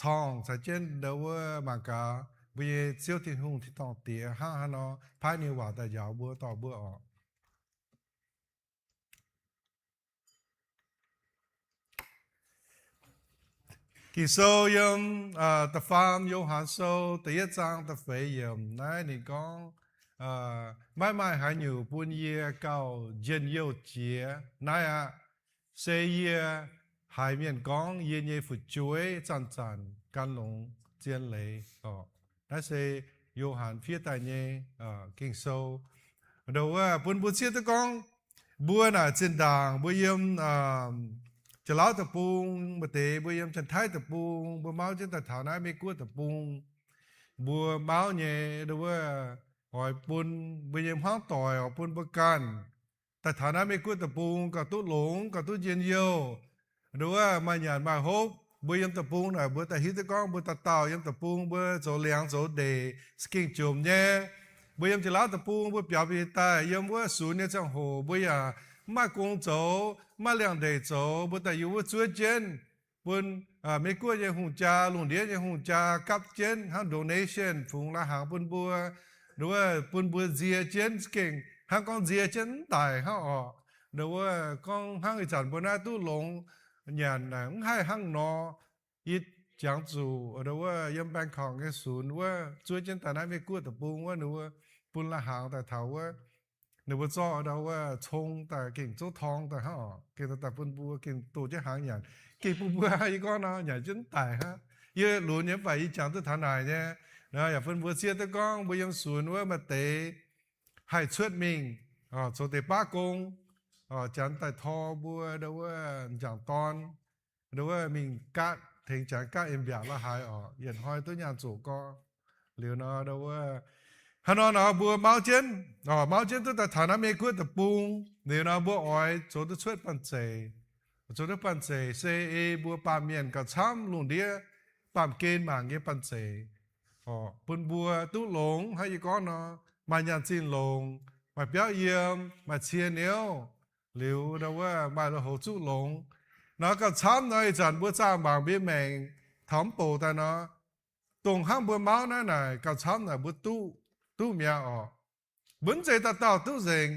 corngh, caux jienv nduov wuov mangc gaax mbuo nyei Ziouv Tin-Hungh, tin-dorngh Diex hnangv haaix nor paaiv ninh waac daaih njaaux mbuo, dorh mbuo oc. Ging-Sou yiem da'faam Yo^han Sou da'yietv zaang da'feix yiemc naaiv ninh gorngv, maiv maaih haaix nyungc bun yie gauh njien-youh jiex naaiv aqv. Se yie haiz mienh gorngv yie nyei fu'jueiv zanc-zanc gan longx zien leiz oc. Naaiv se Yo^han fiev daaih nyei Ging-Sou. Nduov wuov bun mbuo zieqv duqv gorngv, mbuo naaic zinh ndaangc mbuo yiem Janx-Laauv Deic-Bung, maaih deix mbuo yiem Janx-Taiv Deic-Bung, mbuo mauv jienv daaih taux naaiv Meiv-Guoqv Deic-Bung. Mbuo mauv nyei nduov wuov oix bun mbuo nyei hmuangv doic, oix bun mbuo ganh daaih taux naaiv Meiv-Guoqv Deic-Bung gauh duqv longx, gauh duqv njien-youh. Nduov wuov maaih nyanc maaih hopv, mbuo yiem deic-bung naaic mbuo daaih hiuv duqv gorngv mbuo dauh dauh yiem deic-bung mbuo zoux liangx zoux ndeic za'gengh jomc nyei. Mbuo yiem Janx-Laauv Deic-Bung mbuo biaux bieqc daaih yiem wuov sunx nyei ziangh hoc mbuo yaac mv maaih gong zoux, mv maaih liangx-ndeic zoux, mbuo daaih yiem wuov zuov jienv bun Meiv-Guoqv nyei hungh jaa, lungh ndiev nyei hungh jaa gapv jienv hnangv donation fungx lai-hnaangx bun mbuo. Nduov wuov bun mbuo nzie jienv za'gengh hnangv gorngv nzie jienv mv daic hnangv oc. Nduov wuov gorngv hnangv ih zanc mbuo naaiv duqv longx nyanc naaic mv haih hnangv nor. Yie jangx zuqc nduov wuov yiem Bangkok nyei sunx wuov zuov jienv daaih naaiv Meiv-Guoqv Deic-Bung wuov, ninh mbuo bun lai-hnaangx daaih taux wuov, ninh mbuo zorqv nduov wuov cong daaih gengh zouv torng daaih hnangv oc, gengh daaih bun mbuo gengh doh jienv hnaangx nyanc. Gengh bun mbuo, yie gorngv nor, nyanc jienv mv daic hnangv. Yie lunx nyei mv baac yie jangx duqv taux naaic nyei. Yaac bun mbuo zieqv duqv gorngv mbuo yiem sunx wuov maaih deix haih cuotv mingh zoux deix baav gong, Janx daaih tor mbuo nduov wuov m'jangc dorn nduov wuov mingh gaatv, tengx Janx gaatv en mbiaauc la'haaix oc, yietc hnoi duqv nyaanh zoqc gorx. Liuz nor nduov wuov hnangv nor nor mbuo mauv jienv, mauv jienv duqv daaih taux naaiv Meiv-Guoqv Deic-Bung. Liuz nor mbuo oix zoux duqv cuotv banh zeic. Zoux duqv banh zeic se ei mbuo baamh mienh gauh camv lungh ndiev baamh gen mangc nyei banh zeic, bun mbuo duqv longx hnangv yie gorngv nor, maaih nyaanh zingh longc, maaih biauv yiem, maaih cie niouv, liuz nduov wuov maaih lui-houx zuqv longx. Nor gauh camv nor ih zanc mbuo zaah mangc mbuo maengc taux mv bouc daaih nor, dongh hnangv mbuo mauv naaiv naaic gauh camv naaic mbuo duqv, duqv mi'aqv oc. Mbuo mv zeiz dauh dauh duqv nzengc,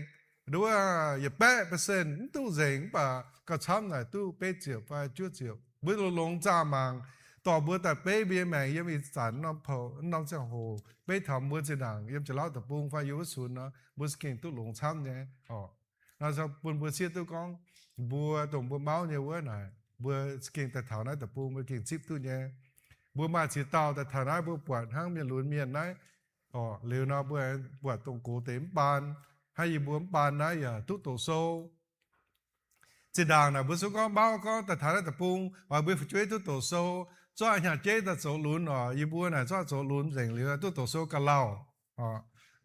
nduov wuov yietc baeqv percent mv duqv nzengc, mv baac gauh camv naaic duqv beiv ziepc fai juov ziepc. Mbuo longx-longx zaah mangc, dorh mbuo daaih beiv mbuo nyei maengc yiem ih zanc norm ziangh hoc beiv taux mbuo zinh ndaangc yiem Janx-Laauv Deic-Bung fai yiem wuov sunx nor, mbuo za'gengh duqv longx camv nyei oc. Nor bun mbuo sieqv duqv gorngv, mbuo dongh mbuo mauv nyei wuov naaic, mbuo za'gengh daaih taux naaiv deic-bung mbuo gengh zipv duqv nyei. Mbuo maaih ziex dauh daaih taux naaiv mbuo buatc hnangv mienh lunx mienh naaiv oc. Liuz nor mbuo buatc dongh gox deix mv baan, hnangv yie mbuo mv baan naaiv yaac duqv doqc sou. Zinh ndaangc naaic mbuo zungv gorngv mauv gorngv daaih taux naaiv deic-bung, oix mbuo fu'jueiv duqv doqc sou, zorqv hnyangx-jeiv daaih zoux lunx oc. Yie mbuo naaic zorqv zoux lunx nzengc liuz duqv doqc sou ga'lauh.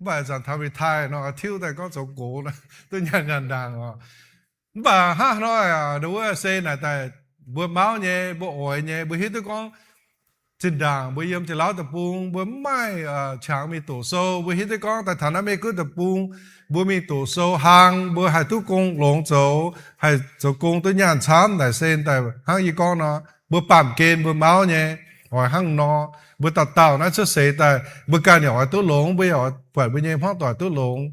Mv baac zanc taux retire nor, tiuv daaih gorngv zoux gox nor, duqv nyaanh nyaanh ndaangc oc. Mv baac hnangv hnoi aac, nduov wuov se naaic daaih mbuo mauv nyei, mbuo oix nyei, mbuo hiuv duqv gorngv zinh ndaangc mbuo yiem Janx-Laauv Deic-Bung mbuo mv maaih qangx mingh doqc sou. Mbuo hiuv duqv gorngv daaih taux naaiv Meiv-Guoqv Deic-Bung mbuo mingh doqc sou hlang, mbuo haih duqv gong longx zoux, haih zoux gong duqv nyaanh camv naaic se daaih hnangv yie gorngv nor, mbuo baamh gen mbuo mauv nyei. Oix hnangv nor, mbuo dauh dauh naaiv cuotv seix daaih, mbuo ganh yaac oix duqv longx, mbuo yaac oix buatc mbuo nyei hmuangv doic duqv longx.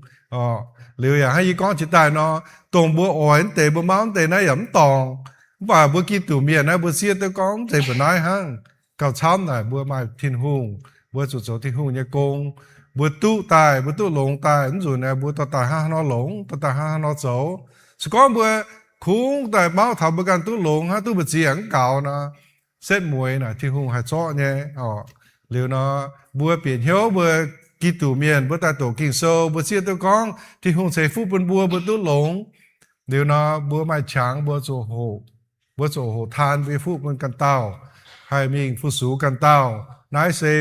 Liuz yaac hnangv yie gorngv jiex daaih nor, dongh mbuo oix mv deix, mbuo mauv mv deix naaiv yaac mv dorngc. Mv baac mbuo Giduc mienh naaiv mbuo zieqv duqv gorngv mv zeiz mbuo naaiv hnangv. Gauh camv naaic mbuo maaih Tin-Hungh, mbuo zuqc zoux Tin-Hungh nyei gong. Mbuo duqv daaih, mbuo duqv longx daaih, mv nzunc naaiv mbuo dorh daaih hnangv haaix nor longx, dorh daaih hnangv haaix nor zoux. Se gorngv mbuo kungx daaih mauv taux mbuo ganh duqv longx hnangv, duqv mbu'ziex mv gaux nor, setv mueiz naaic Tin-Hungh haih zorqv nyei oc. Liuz nor, mbuo bieqc hnyouv mbuo Giduc mienh, mbuo daaih doqc Ging-Sou, mbuo zieqv duqv gorngv Tin-Hungh ceix fuqv bun mbuo, mbuo duqv longx. Liuz nor, mbuo maaih qangx mbuo zuqc hoqc, mbuo zuqc hoqc taan mbuo nyei fuqv bun ganh dauh, haih mingh fu-sux ganh dauh. Naaiv se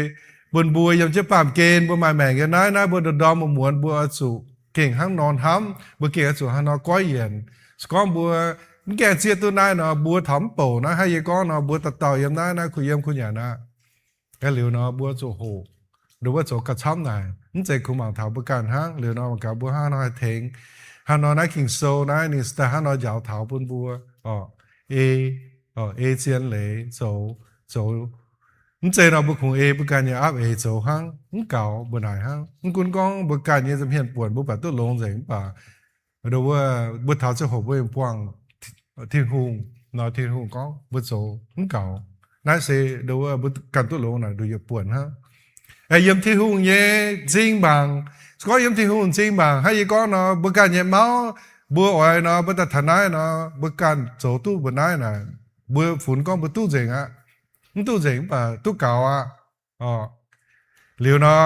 bun mbuo yiem jienv baamh gen mbuo maaih maengc yiem naaiv, naaiv mbuo ndorm-ndorm muonz-muonz mbuo oix zuqc gengh hnangv nor hnamv, mbuo gengh oix zuqc hnangv nor goiv yienc. Se gorngv mbuo mv gaengh zieqv duqv naaiv nor, mbuo taux mv bouc naaiv, hnangv yie gorngv nor, mbuo dauh dauh yiem naaiv, naaiv kuh yiem kuh nyanc aqv. Liuz nor, mbuo zuqc hoqc, nduov mbuo zoux gauh camv naaic, mv zeiz kungx mangc taux mbuo ganh hnangv. Liuz nor, mangc gaax mbuo hnangv nor haih tengx, hnangv nor naaiv Ging-Sou naaiv ninh daaih hnangv nor njaaux taux bun mbuo, ei, ei zien leiz zoux, zoux. Mv zeiz nor mbuo kungx ei mbuo ganh nyei aapv eix zoux hnangv, mv gaux mbuo naaic hnangv. Mv gunv gorngv mbuo ganh nyei nza'hmien buonc mbuo baac duqv longx nzengc mv baac, nduov mbuo taux ziangh hoc mbuo buangh Tin-Hungh nor, Tin-Hungh gorngv mbuo zoux mv gaux. Naaiv se nduov mbuo ganh duqv longx naaic nduov yietc buonc hnangv. Aengx yiem Tin-Hungh nyei m'zing mangc, se gorngv yiem Tin-Hungh m'zing mangc, hnangv yie gorngv nor, mbuo ganh nyei mauv, mbuo oix nor, mbuo daaih taux naaiv nor, mbuo ganh zoux duqv mbuo naaiv naaic, mbuo funx gorngv mbuo duqv nzengc aqv. Mv duqv nzengc mv baac duqv gaux aqv. Liuz nor,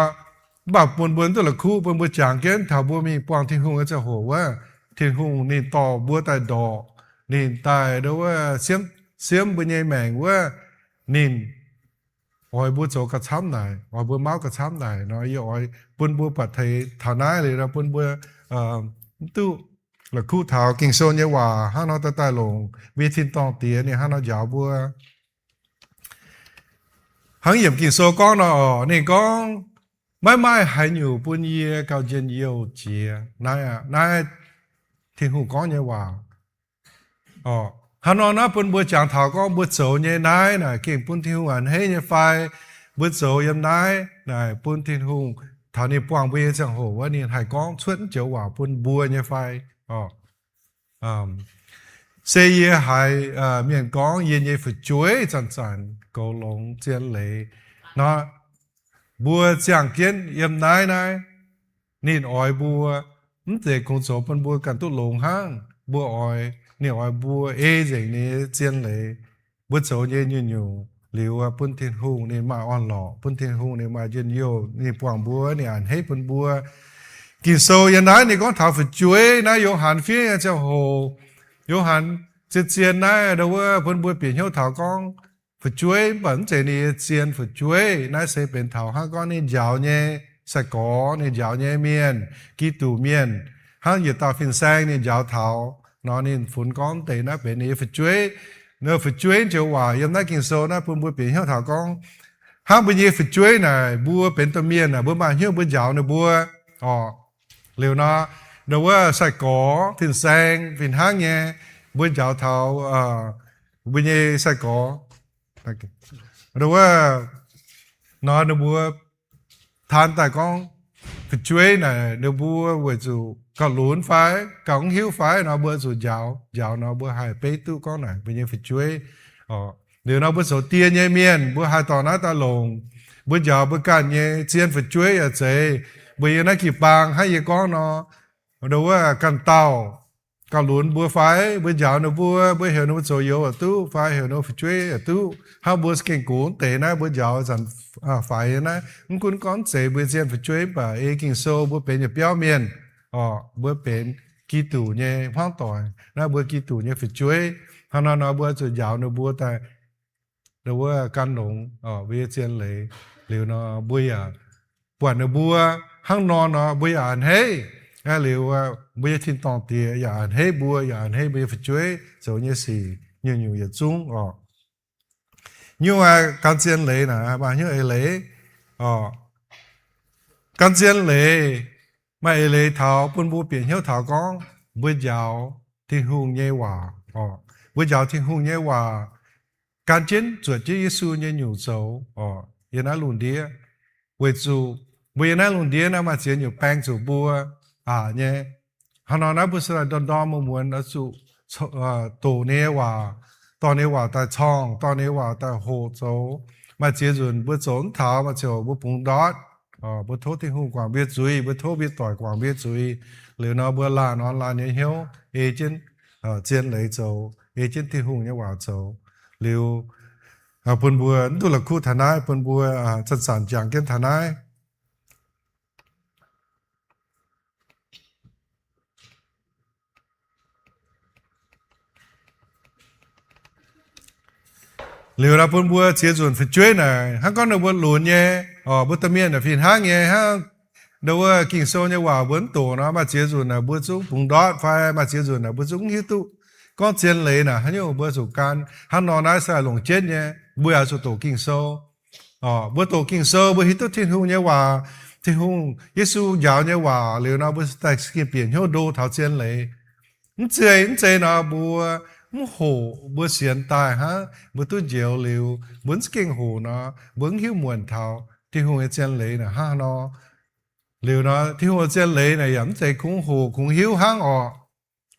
mv baac bun mbuo duqv la'kuqv, bun mbuo jangx jienv taux mbuo mingh buangh Tin-Hungh nyei ziangh hoc wuov, Tin-Hungh ninh dorh mbuo daaih ndorqc, ninh daaih nduov wuov siemv, siemv mbuo nyei maengc wuov, ninh oix mbuo zoux gauh camv naaic, oix mbuo mauv gauh camv naaic nor, yie oix bun mbuo buatc taux naaiv liuz nor bun mbuo mv duqv la'kuqv taux Ging-Sou nyei waac hnangv nor daaih daaih longc mbuo nyei tin-dorngh Diex ninh hnangv nor njaaux mbuo. Hnangv yiem Ging-Sou gorngv nor oc, ninh gorngv, maiv maaih haaix nyungc bun yie gauh njien-youh jiex. Naaiv aqv, naaiv Tin-Hungh gorngv nyei waac. Hnangv nor naaiv bun mbuo jangx taux gorngv mbuo zoux nyei naaiv naaic gengh bun Tin-Hungh a'hneiv nyei fai? Mbuo zoux yiem naaiv naaic bun Tin-Hungh taux ninh buangh mbuo nyei ziangh hoc wuov ninh haih gorngv cuotv joux waac bun mbuo nyei fai? Se yie haiz mienh gorngv yie nyei fu'jueiv zanc-zanc goux longx zien leiz nor, mbuo ziangh jienv yiem naaiv naaiv, ninh oix mbuo mv zeiz kungx zoux bun mbuo ganh duqv longx hnangv. Mbuo oix, ninh oix mbuo ei nzengc ninh nyei zien leiz. Mbuo zoux nyei nyungc-nyungc liuz bun Tin-Hungh ninh maaih orn-lorqc, bun Tin-Hungh ninh maaih njien-youh, ninh buangh mbuo, ninh a'hneiv bun mbuo. Ging-Sou yiem naaiv ninh gorngv taux fu'jueiv naaiv, Yo^han fiev nyei ziangh hoc, Yo^han zien-zien naaiv nduov wuov bun mbuo bieqc hnyouv taux gorngv fu'jueiv mv baac mv zeiz ninh nyei zien fu'jueiv. Naaiv se benx taux hnangv gorngv ninh njaaux nyei sai-gorx, ninh njaaux nyei mienh, Giduc mienh, hnangv yietc dauh fin-saeng ninh njaaux taux nor, ninh funx gorngv deix naaiv benx ninh nyei fu'jueiv. Fu'jueiv joux waac yiem naaiv Ging-Sou naaiv bun mbuo bieqc hnyouv taux gorngv hnangv mbuo nyei fu'jueiv naaic, mbuo benx domh mienh naaic, mbuo maaih hnyouv mbuo njaaux ninh mbuo oc. Liuz nor, nduov wuov sai-gorx, fin-saeng, fih hnangv nyei, mbuo njaaux taux mbuo nyei sai-gorx, nduov wuov nor ninh mbuo taan daaih gorngv fu'jueiv naaic ninh mbuo weic zuqc gauh lunx fai gauh mv hiuv fai nor, mbuo zuqc njaaux. Njaaux nor mbuo haih beiv duqv gorngv naaic mbuo nyei fu'jueiv. Liuz nor mbuo zoux die nyei mienh, mbuo haih dorh naaiv daaih longc. Mbuo njaaux mbuo ganh nyei zien fu'jueiv yaac zeiz. Mbuo yiem naaiv jiu-baang hnangv yie gorngv nor, nduov wuov ganh dauh gauh lunx mbuo fai, mbuo njaaux ninh mbuo, mbuo heuc ninh mbuo zoux youz yaac duqv fai heuc ninh mbuo fu'jueiv yaac duqv. Hnangv mbuo gengh gunv deix naaiv, mbuo njaaux zanc faix naaiv, mv gunv gorngv zeiz mbuo zien fu'jueiv mv baac ei Ging-Sou mbuo benx yietc biauv mienh oc, mbuo benx Giduc nyei hmuangv doic, naaiv mbuo Giduc nyei fu'jueiv. Hnangv nor nor mbuo zuqc njaaux ninh mbuo daaih wuov gan longx mbuo nyei zien leiz. Liuz nor mbuo yaac buatc ninh mbuo hnangv nor nor mbuo yaac a'hneiv. Liuz mbuo nyei tin-dorngh Diex yaac a'hneiv mbuo, yaac a'hneiv mbuo nyei fu'jueiv zoux nyei sic nyungc-nyungc yietc zungv oc. Nyungc aqv, gan zien leiz naaic maaih hnyouv eix leiz oc. Gan zien leiz maaih eix leiz taux bun mbuo bieqc hnyouv taux gorngv mbuo njaaux Tin-Hungh nyei waac oc. Mbuo njaaux Tin-Hungh nyei waac gan jienv zuotc jienv Yesu nyei nyungc zoux oc, yiem naaiv lungh ndiev. Weic zuqc mbuo yiem naaiv lungh ndiev naaiv maaih ziex nyungc baeng zuqc mbuo aqc nyei. Hnangv nor naaiv mbuo se ndorm ndorm muonz muonz oix zuqc doqc ninh nyei waac, dorh ninh nyei waac daaih corngh, dorh ninh nyei waac daaih hoqc zoux. Maaih ziex nzunc mbuo zoux mv taux, maaih ziangh hoc mbuo bungx ndortv, mbuo tov Tin-Hungh guangc mbuo zuiz, mbuo tov mbuo doic guangc mbuo zuiz. Liuz nor mbuo laanh orn laanh nyei hnyouv ei jienv zien leiz zoux, ei jienv Tin-Hungh nyei waac zoux. Liuz bun mbuo mv duqv la'kuqv taux naaiv, bun mbuo zanc-zanc jangx jienv taux naaiv. Liuz nor bun mbuo ziex nzunc fu'jueiv naaic hnangv gorngv ninh mbuo lunx nyei, mbuo domh mienh naaic fih hnangv nyei hnangv. Ndau wuov Ging-Sou nyei waac mbuo mv doqc nor, maaih ziex nzunc naaic mbuo zungv bungx ndortv fai maaih ziex nzunc naaic mbuo zungv mv hiuv duqv gorngv zien leiz naaic haaix nyungc mbuo zuqc gan. Hnangv nor naaiv se longc jienv nyei, mbuo yaac zuqc doqc Ging-Sou. Mbuo doqc Ging-Sou mbuo hiuv duqv Tin-Hungh nyei waac, Tin-Hungh, Yesu njaaux nyei waac liuz nor mbuo daaih gengh bieqc hnyouv ndo taux zien leiz. Mv zeiz, mv zeiz nor mbuo mv hoqc mbuo sienx daaih hnangv, mbuo duqv njoux liuz mbuo mv za'gengh hoqc nor mbuo mv hiuv muonc taux Tin-Hungh nyei zien leiz naaic hnangv nor. Liuz nor Tin-Hungh zien leiz naaic yaac mv zeiz kungx hoqc kungx hiuv hnangv orqc.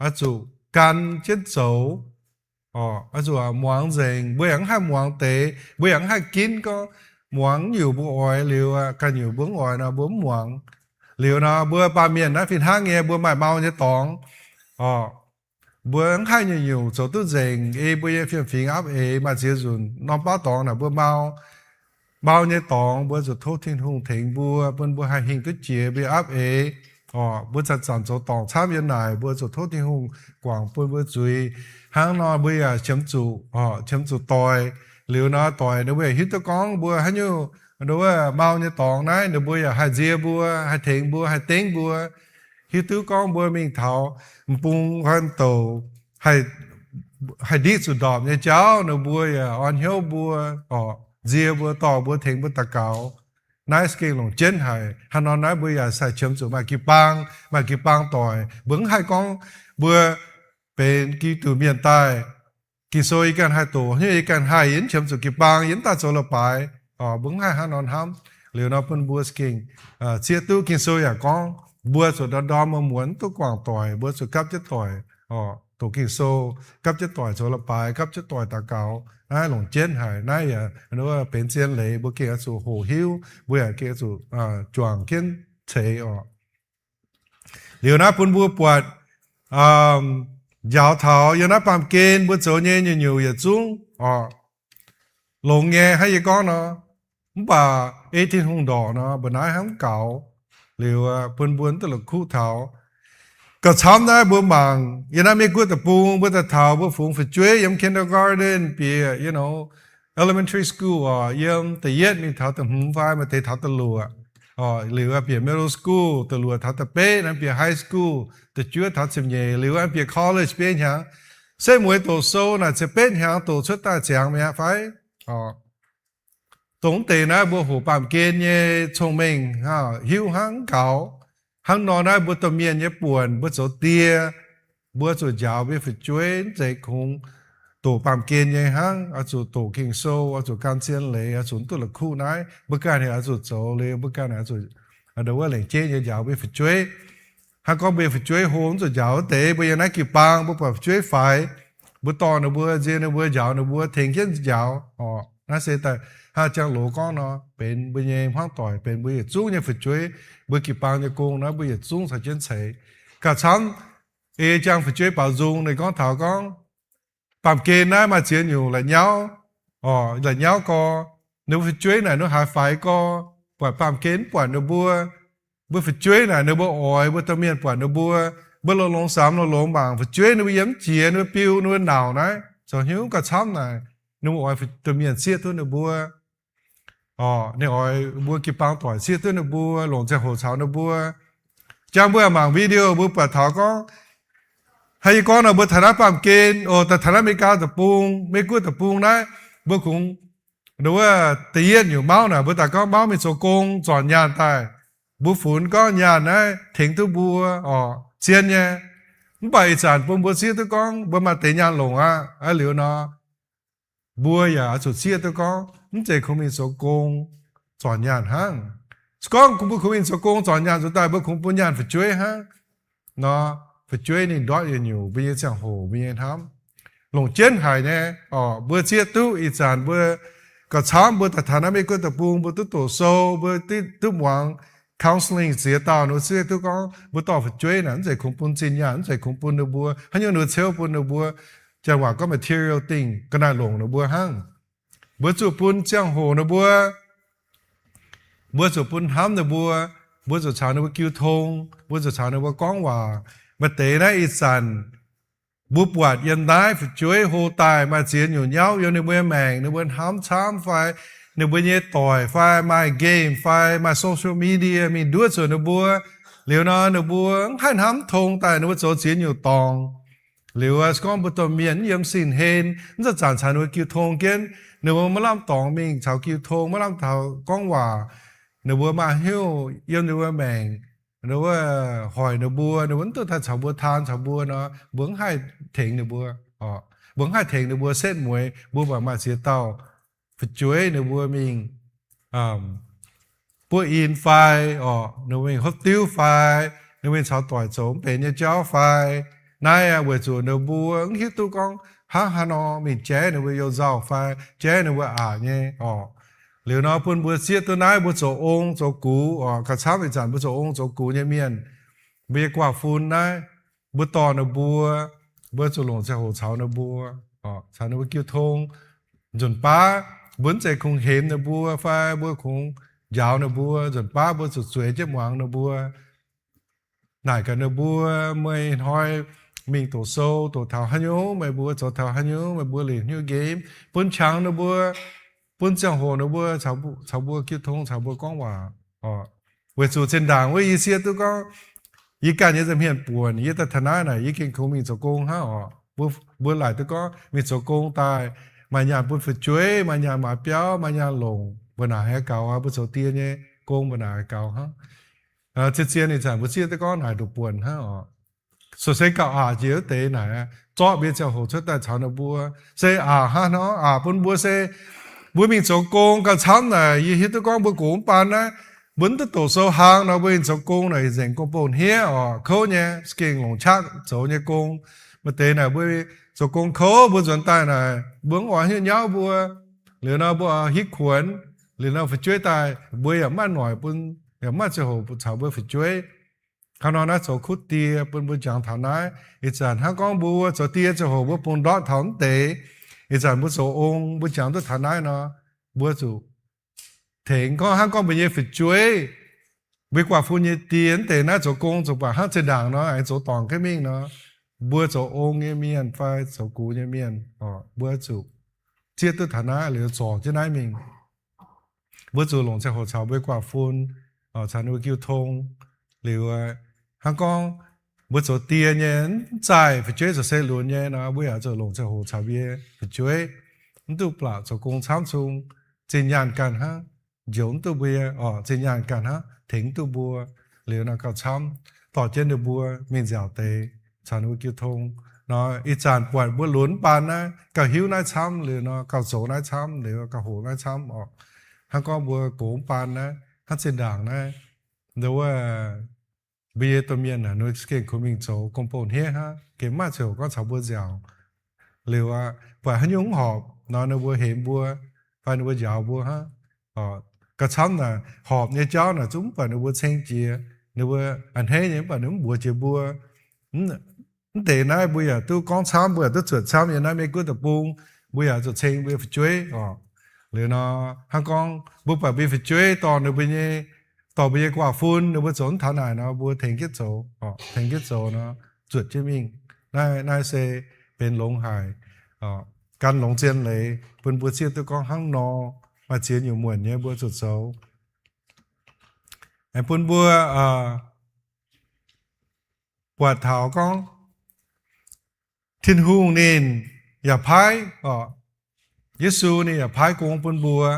Oix zuqc gan jienv zoux. Oix zuqc muangx nzengc. Mbuo yaac mv haih muangx deix, mbuo yaac mv haih ginv gorngv muangx nyungc mbuo oix liuz, ganh nyungc mbuo mv oix nor mbuo mv muangx. Liuz nor mbuo baamh mienh naaiv fih hnangv nyei, mbuo maaih mau nyei dorngx. Mbuo mv haih nyungc-nyungc zoux duqv nzengc. Ei mbuo nyei fiem-fingx aapv eix, maaih ziex nzunc norm baav dorngx naaic mbuo mau. Mau nyei dorngx mbuo zuqc tov Tin-Hungh tengx mbuo, bun mbuo haih hingh duqv jiex mbuo nyei aapv eix. Mbuo zanc-zanc zoux dorngc camv yiem naaic, mbuo zuqc tov Tin-Hungh guangc bun mbuo zuiz. Hnangv nor mbuo yaac qiemx zuqc, qiemx zuqc doic. Liuz nor doic ninh mbuo yaac hiuv duqv gorngv mbuo haaix nyungc, wuov mau nyei dorngx naaiv ninh mbuo yaac haih nzie mbuo, haih tengx mbuo, haih dengv mbuo. Hiuv duqv gorngv mbuo mingh taux m'bung haaix douc haih ndiqv zuqc ndorpc nyei jauv, ninh mbuo yaac orn hnyouv mbuo, nzie mbuo, dorh mbuo, tengx mbuo daux gaux. Naaiv se gengh longc jienv haic. Hnangv nor naaiv mbuo yaac sai qiemx zuqc maaih jiu-baang, maaih jiu-baang doic. Mbuo mv haih gorngv mbuo benx Giduc mienh daaih, Ging-Sou yie ganh haih doqc, haaix nyungc yie ganh haih, yie mv qiemx zuqc jiu-baang, yie mv daaih zoux la'baaix. Mbuo mv haih hnangv nor hnamv. Liuz nor bun mbuo gengh zieqv duqv Ging-Sou yaac gorngv mbuo zuqc ndorm-ndorm muonz-muonz mv duqv guangc doic, mbuo zuqc gapv jienv doic doqc Ging-Sou, gapv jienv doic zoux la'baaix, gapv jienv doic daux gaux. Naaiv longc jienv haic. Naaiv yaac benx zien leiz, mbuo gengh oix zuqc hoqc hiuv, mbuo yaac gengh oix zuqc juangc jienv ceix oc. Liuz naaiv bun mbuo buatc njaaux taux yiem naaiv baamh gen mbuo zoux nyei nyungc-nyungc yietc zungv oc, longx nyei hnangv yie gorngv nor. Mv baac ei Tin-Hungh ndorqc nor, mbuo naaiv hnangv mv gaux. Liuz bun mbuo duqv la'kuqv taux. Gauh camv naaiv mbuo mangc yiem naaiv Meiv Guoqv deic-bung, mbuo daaih taux mbuo fungx fu'jueiv yiem kindergarten bieqc, you know, elementary school oc, yiem da'yietv mingh taux da'hmz fai maaih deix taux da'luoqc. Liuz bieqc middle school, da'luoqc taux da'betv, naaiv bieqc high school, da'juov taux ziepc nyeic, liuz bieqc college biei hnyangx. Se mueiz doqc sou naaic ziepc betv hnyangx doqc cuotv daaih ziangx mi'aqv fai? Dongh deix naaiv mbuo hoqc baamh gen nyei cong-mengh hiuv hnangv mv gaux. Hnangv nor naaiv mbuo domh mienh nyei buonc, mbuo zoux die, mbuo zuqc njaaux mbuo nyei fu'jueiv, mv zeiz kungx doqc baamh gen nyei hnangv. Oix zuqc doqc Ging-Sou, oix zuqc gan zien leiz, oix zuqc mv duqv la'kuqv naaiv. Mbuo ganh haic oix zuqc zoux liuz, mbuo ganh haic oix zuqc wuov lengc jeiv nyei njaaux mbuo nyei fu'jueiv. Hnangv gorngv mbuo nyei fu'jueiv hlo mv zuqc njaaux wuov deix, mbuo yiem naaiv jiu-baang mbuo buatc fu'jueiv faix, mbuo dorh ninh mbuo, nzie ninh mbuo, njaaux ninh mbuo, tengx jienv njaaux oc. Naaiv se daaih hnangv Jangx Loz gorngv nor, benx mbuo nyei hmuangv doic, benx mbuo yietc zungv nyei fu'jueiv. Mbuo jiu-baang nyei gong naaiv mbuo yietc zungv caux jienv ceix. Gauh camv ei jangx fu'jueiv baaux nzung, ninh gorngv taux gorngv, baamh gen naaiv maaih ziex nyungc la'nyauv, la'nyauv gorx. Ninh mbuo fu'jueiv naaic ninh haaix faix gorx, buatc baamh gen mv buatc ninh mbuo. Mbuo fu'jueiv naaic ninh mbuo oix mbuo domh mienh buatc ninh mbuo. Mbuo longx-longx samx longx-longx mangc fu'jueiv ninh mbuo yiem mv jiex, ninh mbuo biu, ninh mbuo nauc naaiv zoux hnyouv gauh camv naaic. Ninh mbuo oix domh mienh sieqv duqv ninh mbuo. Ninh oix mbuo jiu-baang doic sieqv duqv ninh mbuo, longc ziangh hoc caux ninh mbuo. Jangx mbuo mangc video mbuo buatc taux gorngv, hnangv yie gorngv nor, mbuo taux naaiv baamh gen, o, daaih taux naaiv Meiv Guoqv deic-bung, Meiv Guoqv deic-bung naaiv, mbuo kungx, wuov da'yietv nyungc mauv naaic, mbuo daaih gorngv mauv mingh zoux gong, zornc nyaanh daaih. Mbuo funx gorngv nyaanh naaiv tengx duqv mbuo oc, zien nyei. Mv baac ih zanc bun mbuo sieqv duqv gorngv mbuo maaih deix nyaanh longc aqv. Aa liuz nor, mbuo yaac oix zuqc zieqv duqv gorngv mv zeiz kungx mingh zoux gong zorc nyaanh hnangv. Se gorngv mbuo kungx mingh zoux gong zorc nyaanh nzuonx daaih, mbuo kungx bun nyaanh fu'jueiv hnangv nor, fu'jueiv ninh ndortv yietc nyungc mbuo nyei ziangh hoc, mbuo nyei hnamv. Longc jienv haic nyei oc. Mbuo zieqv duqv ih zanc mbuo gauh camv, mbuo daaih taux naaiv Meiv Guoqv deic-bung, mbuo duqv doqc sou, mbuo duqv muangx counselling ziex dauh, ninh mbuo zieqv duqv gorngv mbuo dorh fu'jueiv naaic mv zeiz kungx bun zinh nyaanh, mv zeiz kungx bun ninh mbuo haaix nyungc, ninh mbuo ciouv bun ninh mbuo, janx waac gorngv material thing, ga'naaiv longc ninh mbuo hnangv. Mbuo zuqc bun ziangh hoc ninh mbuo, mbuo zuqc bun hnamv ninh mbuo, mbuo zuqc caux ninh mbuo jiu tong, mbuo zuqc caux ninh mbuo gorngv waac. Maaih deix naaiv ih zanc mbuo buatc yiem naaiv fu'jueiv hlo daaih maaih ziex nyungc nyauv yiem ninh mbuo nyei maengc, ninh mbuo hnamv camv fai ninh mbuo nyei doic fai maaih game fai maaih social media mingh nduov zuqc ninh mbuo. Liuz nor ninh mbuo mv haih hnamv tong daaih, ninh mbuo zoux ziex nyungc dorngc. Liuz se gorngv mbuo domh mienh mv yiem sin-hlen, mv zanc-zanc caux ninh mbuo jiu tong jienv, ninh mbuo maiv lamh dorngx mingh caux jiu tong, maiv lamh taux gorngv waac. Ninh mbuo maaih hnyouv yiem ninh mbuo maengc, ninh mbuo hoic ninh mbuo, ninh mbuo mv duqv daaih caux mbuo taan caux mbuo nor, mbuo mv haih tengx ninh mbuo. Mbuo mv haih tengx ninh mbuo setv mueiz. Mbuo baac maaih ziex dauh fu'jueiv ninh mbuo mingh buov in fai, orqc, ninh mbuo mingh hopv diuv fai, ninh mbuo mingh caux doic zoux mv benx nyei jauv fai. Naaiv weic zuqc ninh mbuo mv hiuv duqv gorngv hnangv haaix nor mingh jaiv ninh mbuo you nzauh fai jaiv ninh mbuo aqc nyei, orqc. Liuz nor bun mbuo zieqv duqv naaiv, mbuo zoux ong zoux gux, orqc, gauh camv ih zanc mbuo zoux ong zoux gux nyei mienh, mbuo nyei guaav fun naaiv, mbuo dorh ninh mbuo, mbuo zuqc longc ziangh hoc caux ninh mbuo, caux ninh mbuo jiu tong. Nzunc baav mbuo mv zeiz kungx hemx ninh mbuo fai mbuo kungx njaaux ninh mbuo. Nzunc baav mbuo zuqc zueiz jienv muangx ninh mbuo, naaic gaax ninh mbuo, meih hnoi mingh doqc sou doqc taux haaix nyungc, meih mbuo zoux taux haaix nyungc, meih mbuo liemh hnyouv game, bun qangx ninh mbuo, bun ziangh hoc ninh mbuo caux mbuo jiu tong, caux mbuo gorngv waac. Weic zuqc zinh ndaangc wuov yie zieqv duqv gorngv yie ganh nyei nza'hmien buonc, yie daaih taux naaiv naaic yie gengh kungx mingh zoux gong hnangv, orqc. Mbuo laaic duqv gorngv mingh zoux gong daaih, maaih nyaanh bun fu'jueiv, maaih nyaanh maaiz biauv, maaih nyaanh longc, mbuo naaic haih gaux aqv. Mbuo zoux die nyei gong mbuo naaic haih gaux hnangv. Zien-zien ih zanc mbuo zieqv duqv gorngv naaic nduqc buonc hnangv, orqc. So se gauh aqc jiex wuov deix naaic, zorqv mbuo nyei ziangh hoc cuotv daaih caux ninh mbuo. Se aqc hnangv nor, aqc bun mbuo se mbuo mingh zoux gong gauh camv naaic, yie hiuv duqv gorngv mbuo gox mv baan naaiv, mbuo mv duqv doqc sou hlang nor, mbuo mingh zoux gong naaic, nzengc gong-bou hniev, orqc, kouv nyei, gengh longc qaqv zoux nyei gong. Maaih deix naaic mbuo zoux gong kouv, mbuo nzuonx daaih naaic mbuo mv oix haaix nyungc nyauv mbuo. Liuz nor mbuo hitv kuonx, liuz nor fu'jueiv daaih mbuo yaac maiv noic bun, yaac maiv ziangh hoc caux mbuo fu'jueiv. Hnangv nor naaiv zoux kuv die bun mbuo jangx taux naaiv. Ih zanc hnangv gorngv mbuo zoux die ziangh hoc mbuo bungx ndortv taux mv deix, ih zanc mbuo zoux ong mbuo jangx duqv taux naaiv nor, mbuo zuqc tengx gorngv hnangv gorngv mbuo nyei fu'jueiv, mbuo guaav fun nyei die mv deix naaiv zoux gong zoux baac hnangv zinh ndaangc nor aengx zoux dorngc jienv mingh nor, mbuo zoux ong nyei mienh fai zoux gux nyei mienh, mbuo zuqc zieqv duqv taux naaiv liuz zorc jienv naaiv mingh. Mbuo zuqc longc ziangh hoc caux mbuo guaav fun, caux ninh mbuo jiu tong. Liuz hnangv gorngv mbuo zoux die nyei mv zaih fu'jueiv zoux se lunx nyei nor, mbuo yaac zuqc longc ziangh hoc caux mbuo nyei fu'jueiv, mv duqv blatc zoux gong camv cung, zinh nyaanh ganh hnangv, njoux mv duqv mbuo nyei, orqc, zinh nyaanh ganh hnangv tengx mv duqv mbuo. Liuz nor gauh camv dorh jienv ninh mbuo mingh nziaauc deix caux ninh mbuo jiu tong. Nor ih zanc buatc mbuo lunx mv baan naaiv, gauh hiuv naaiv camv, liuz nor gauh zoux naaiv camv, liuz gauh hoqc naaiv camv, orqc. Hnangv gorngv mbuo gox mv baan naaiv, hnangv zinh ndaangc naaiv, nduov wuov mbuo nyei domh mienh naaic, ninh mbuo gengh kungx mingh zoux gong-bou hniev hnangv, gengh maiv ziouc gorngv caux mbuo nziaauc. Liuz aqv, buatc haaix nyungc mv horpc nor, ninh mbuo hemx mbuo fai ninh mbuo njaaux mbuo hnangv. Gauh camv naaic horpc nyei jauv naaic zungv mv buatc ninh mbuo ceng jiex. Ninh mbuo a'hneiv nyei mv baac ninh mv mbuox jiex mbuo. Mv deix naaiv mbuo yaac duqv gorngv camv, mbuo yaac duqv zuotc camv yiem naaiv Meiv Guoqv deic-bung. Mbuo yaac zuqc ceng mbuo nyei fu'jueiv, orqc. Liuz nor hnangv gorngv mbuo buatc mbuo nyei fu'jueiv dorh ninh mbuo nyei, dorh mbuo nyei guaav fun, ninh mbuo zoux mv taux naaic nor, mbuo tengx jienv zoux, tengx jienv zoux nor, zuotc jienv mingh. Naaiv, naaiv se benx longx haic, gan longx zien leiz bun mbuo zieqv duqv gorngv hnangv nor, maaih ziex nyungc muonc nyei mbuo zuqc zoux. Aengx bun mbuo buatc taux gorngv Tin-Hungh ninh yaac paaiv, Yesu ninh yaac paaiv gong bun mbuo,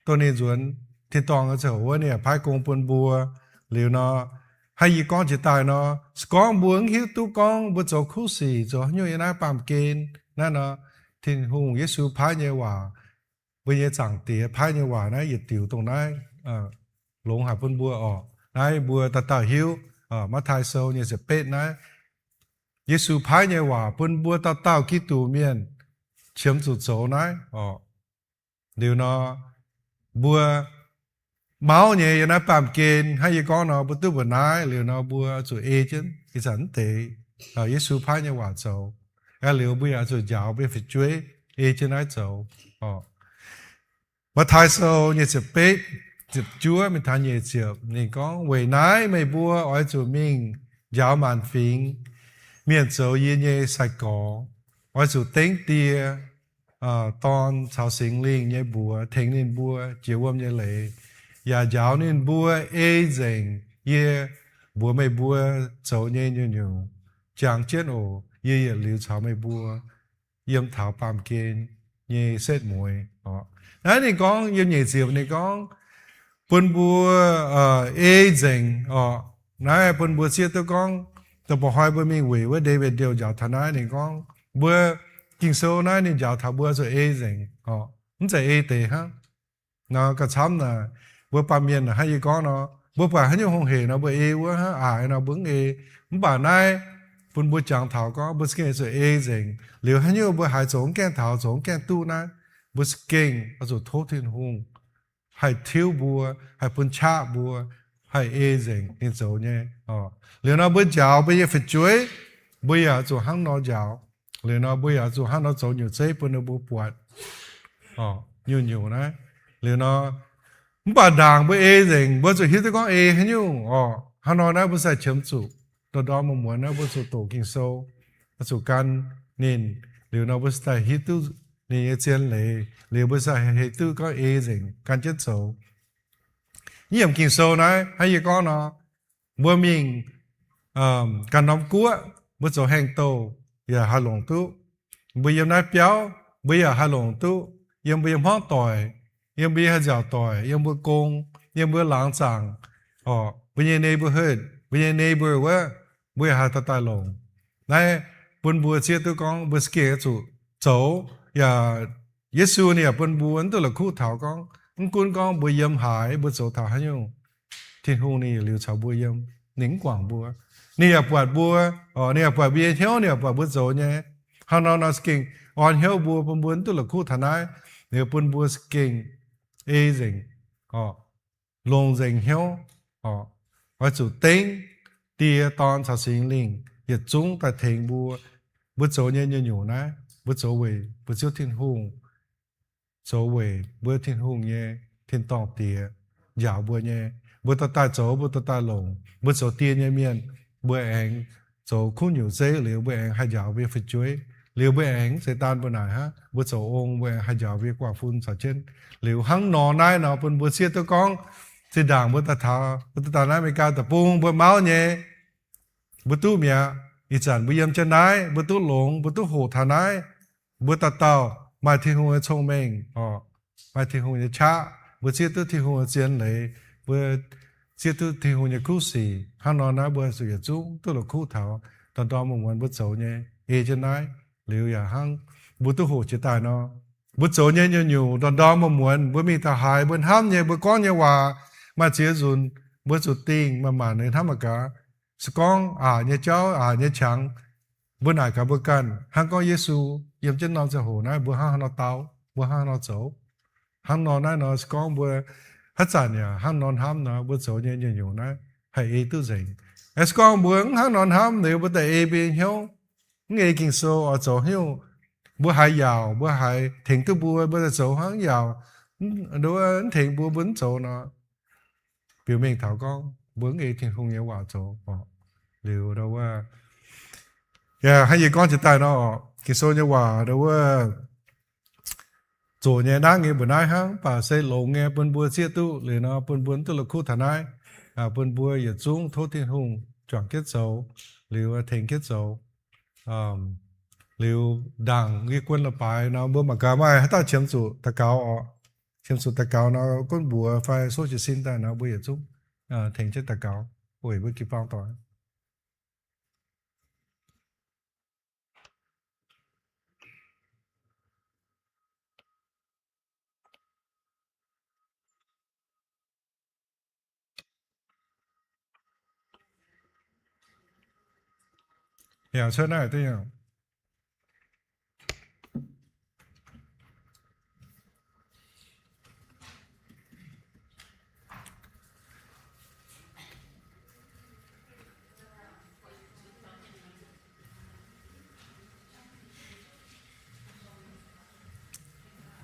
dongh ninh nzuonx tin-dorngh nyei ziangh hoc wuov ninh yaac paaiv gong bun mbuo. Liuz nor, hnangv yie gorngv jiex daaih nor, se gorngv mbuo mv hiuv duqv gorngv mbuo zoux kuv sic, zoux haaix nyungc yiem naaiv baamh gen naaiv nor, Tin-Hungh Yesu paaiv nyei waac, mbuo nyei Zaangc Diex paaiv nyei waac naaiv yietc diuc dongh naaiv longx haic bun mbuo orqc. Naaiv mbuo dauh dauh hiuv, Matv^taai Sou nyei ziepc betv naaiv, Yesu paaiv nyei waac bun mbuo dauh dauh Giduc mienh qiemx zuqc zoux naaiv orqc. Liuz nor, mbuo mauv nyei yiem naaiv baamh gen hnangv yie gorngv nor, mbuo duqv mbuoqc naaiv liuz nor, mbuo zuqc ei jienv ih zanc naaiv deix Yesu paaiv nyei waac zoux. Aa, liuz mbuo yaac zuqc njaaux mbuo nyei fu'jueiv ei jienv naaiv zoux. Matv^taai Sou nyei ziepc betv, ziepc juov mingh taux nyeic ziepc ninh gorngv, weic naaiv meih mbuo oix zuqc mingh njaaux maanc fingx mienh zoux yie nyei sai-gorx. Oix zuqc dengv Die, Dorn caux Singx Lingh nyei mbuox tengx ninh mbuo jiex wuom nyei leiz, yaac njaaux ninh mbuo ei nzengc yie mbuox meih mbuo zoux nyei nyungc-nyungc. Jangx jienv oc. Yie yietc liuz caux meih mbuo yiem taux baamh gen nyei setv mueiz orqc. Naaiv ninh gorngv yiem nyeic ziepc ninh gorngv bun mbuo ei nzengc orqc. Naaiv bun mbuo zieqv duqv gorngv dongh mba'hnoi mbuo mingh wuic wuov Ndaawitv Ndiouh njaaux taux naaiv ninh gorngv mbuo Ging-Sou naaiv ninh njaaux taux mbuo zuqc ei nzengc orqc, mv zeiz ei deix hnangv. Nor gauh camv naaic, mbuo baamh mienh hnangv yie gorngv nor, mbuo buatc haaix nyungc hungh heic nor mbuo ei wuov hnangv, aac nor mbuo mv ei. Mv baac naaiv bun mbuo jangx taux gorngv mbuo za'gengh zuqc ei nzengc. Liuz haaix nyungc mbuo haiz zoux mv gaengh taux, zoux mv gaengh duqv naaiv, mbuo za'gengh oix zuqc tov Tin-Hungh haih tiuv mbuo, haih bun qaqv mbuo, haih ei nzengc ninh zoux nyei. Liuz nor mbuo njaaux mbuo nyei fu'jueiv, mbuo yaac zuqc hnangv nor njaaux. Liuz nor mbuo yaac zuqc hnangv nor zoux nyungc zeiv bun ninh mbuo buatc nyungc-nyungc naaiv. Liuz nor, mv baac ndaangc mbuo ei nzengc, mbuo zuqc hiuv duqv gorngv ei haaix nyungc orqc. Hnangv nor naaiv mbuo sai qiemx zuqc ndorm-ndorm muonz-muonz naaiv mbuo zuqc doqc Ging-Sou, zuqc gan ninh. Liuz nor mbuo sai hiuv duqv ninh nyei zien leiz, liuz mbuo sai hiuv duqv gorngv ei nzengc gan jienv zoux. Yiem Ging-Sou naaiv hnangv yie gorngv nor, mbuo mingh ganh norm guoqv, mbuo zoux haengh douh yaac haih longc duqv. Mbuo yiem naaiv biauv mbuo yaac haih longc duqv. Yiem mbuo nyei hmuangv doic, yiem mbuo nyei haaix nziaauc doic, yiem mbuo gong, yiem mbuo laangz zaangc, mbuo nyei neighborhood, mbuo nyei neighbor wuov, mbuo yaac haih daaih daaih longc. Naaiv bun mbuo zieqv duqv gorngv mbuo za'gengh zuqc zoux. Yaac Yesu ninh yaac bun mbuo mv duqv la'kuqv taux gorngv, mv gunv gorngv mbuo yiem haaix, mbuo zoux taux haaix nyungc, Tin-Hungh ninh yietc liuz caux mbuo yiem. Ninh mv guangc mbuo. Ninh yaac buatc mbuo, ninh yaac buatc mbuo nyei hnyouv, ninh yaac buatc mbuo zoux nyei. Hnangv nor nor za'gengh orn hnyouv mbuo, bun mbuo mv duqv la'kuqv taux naaiv. Ninh bun mbuo za'gengh ei nzengc, longc nzengc hnyouv, oix zuqc dengv Die, Dorn caux Singx Lingh yietc zungv daaih tengx mbuo. Mbuo zoux nyei nyungc-nyungc naaiv, mbuo zoux weic mbuo Ziouv Tin-Hungh, zoux weic mbuo Tin-Hungh nyei tin-dorngh Diex njaaux mbuo nyei. Mbuo dorh daaih zoux, mbuo dorh daaih longc. Mbuo zoux die nyei mienh, mbuo aengx zoux kuv nyungc zeiv liuz, mbuo aengx haih njaaux mbuo nyei fu'jueiv. Liuz mbuo aengx mv zeiz daan mbuo naaic hnangv, mbuo zoux ong, mbuo aengx haih njaaux mbuo nyei guangc fun caux jienv. Liuz hnangv nor naaiv nor bun mbuo zieqv duqv gorngv, zinh ndaangc mbuo daaih taux, mbuo daaih naaiv America deic-bung, mbuo mauv nyei, mbuo duqv mi'aqv. Ih zanc mbuo yiem jienv naaiv, mbuo duqv longx, mbuo duqv hoqc taux naaiv. Mbuo dauh dauh maaih Tin-Hungh nyei cong-mengh, maaih Tin-Hungh nyei qaqv, mbuo zieqv duqv Tin-Hungh nyei zien leiz, mbuo zieqv duqv Tin-Hungh nyei kuv sic. Hnangv nor naaiv mbuo zuqc yietc zungv duqv la'kuqv taux ndorm-ndorm muonz-muonz mbuo zoux nyei, ei jienv naaiv. Liuz yaac hnangv mbuo duqv hoqc jiex daaih nor, mbuo zoux nyei nyungc-nyungc ndorm-ndorm muonz-muonz, mbuo mingh taux haaix, mbuo hnamv nyei, mbuo gorngv nyei waac, maaih ziex nzunc mbuo zuqc dingh manc-manc nyei hnamv mangc gaax. Se gorngv aqc nyei jauv, aqc nyei qangx, mbuo naaic gaax mbuo ganh, hnangv gorngv Yesu yiem jienv norm ziangh hoc naaiv, mbuo hnangv haaix nor dau, mbuo hnangv haaix nor zoux. Hnangv nor naaiv nor, se gorngv mbuo haaix zanc yaac hnangv nor hnamv nor, mbuo zoux nyei nyungc-nyungc naaiv haih ei duqv nzengc. Se gorngv mbuo mv hnangv nor hnamv liuz, mbuo daaih ei mbuo nyei hnyouv, mv ei Ging-Sou oix zoux haaix nyungc, mbuo haiz yaauc, mbuo haiz tengx duqv mbuo, mbuo daaih zoux hnangv yaauc, mv tengx mbuo, mbuo mv zoux nor, biux mengh taux gorngv mbuo mv ei Tin-Hungh nyei waac zoux. Liuz ndau wuov, yaac hnangv yie gorngv jiex daaih nor, Ging-Sou nyei waac ndau wuov zoqc nyei, nangv nyei mbuoqc naaiv hnangv, mv baac se longx nyei bun mbuo zieqv duqv liuz nor, bun mbuo mv duqv la'kuqv taux naaiv, bun mbuo yietc zungv tov Tin-Hungh juangc jienv zoux, liuz tengx jienv zoux. Liuz ndaangc yie guon la'baaix nor, mbuo mangc gaax maaih haaix dauh qiemx zuqc daux gaux oc. Qiemx zuqc daux gaux nor, gunv mbuox fai sov jiez sin daaih nor, mbuo yietc zungv tengx jienv daux gaux weic mbuo jiu-baang doic. Yaac cuotv naaiv deix yaac.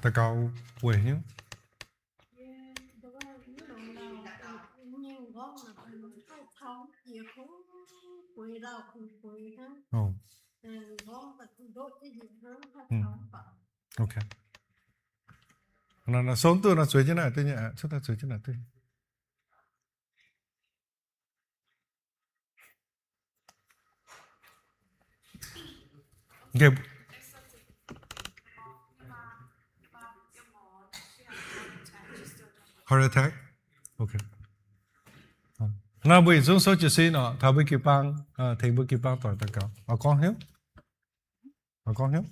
Daux gaux weic hnyouv. Ov. Ok. Nor, nor sou duqv nor zueiz jienv naaic duqv nyei, cuotv daaih zueiz jienv naaic duqv. Heart attack? Ok. Naaiv mbuo yietc zungv souv jiez sin oc, taux mbuo jiu-baang, tengx mbuo jiu-baang doic daux gaux. Oix gorngv hnyouv? Oix gorngv hnyouv?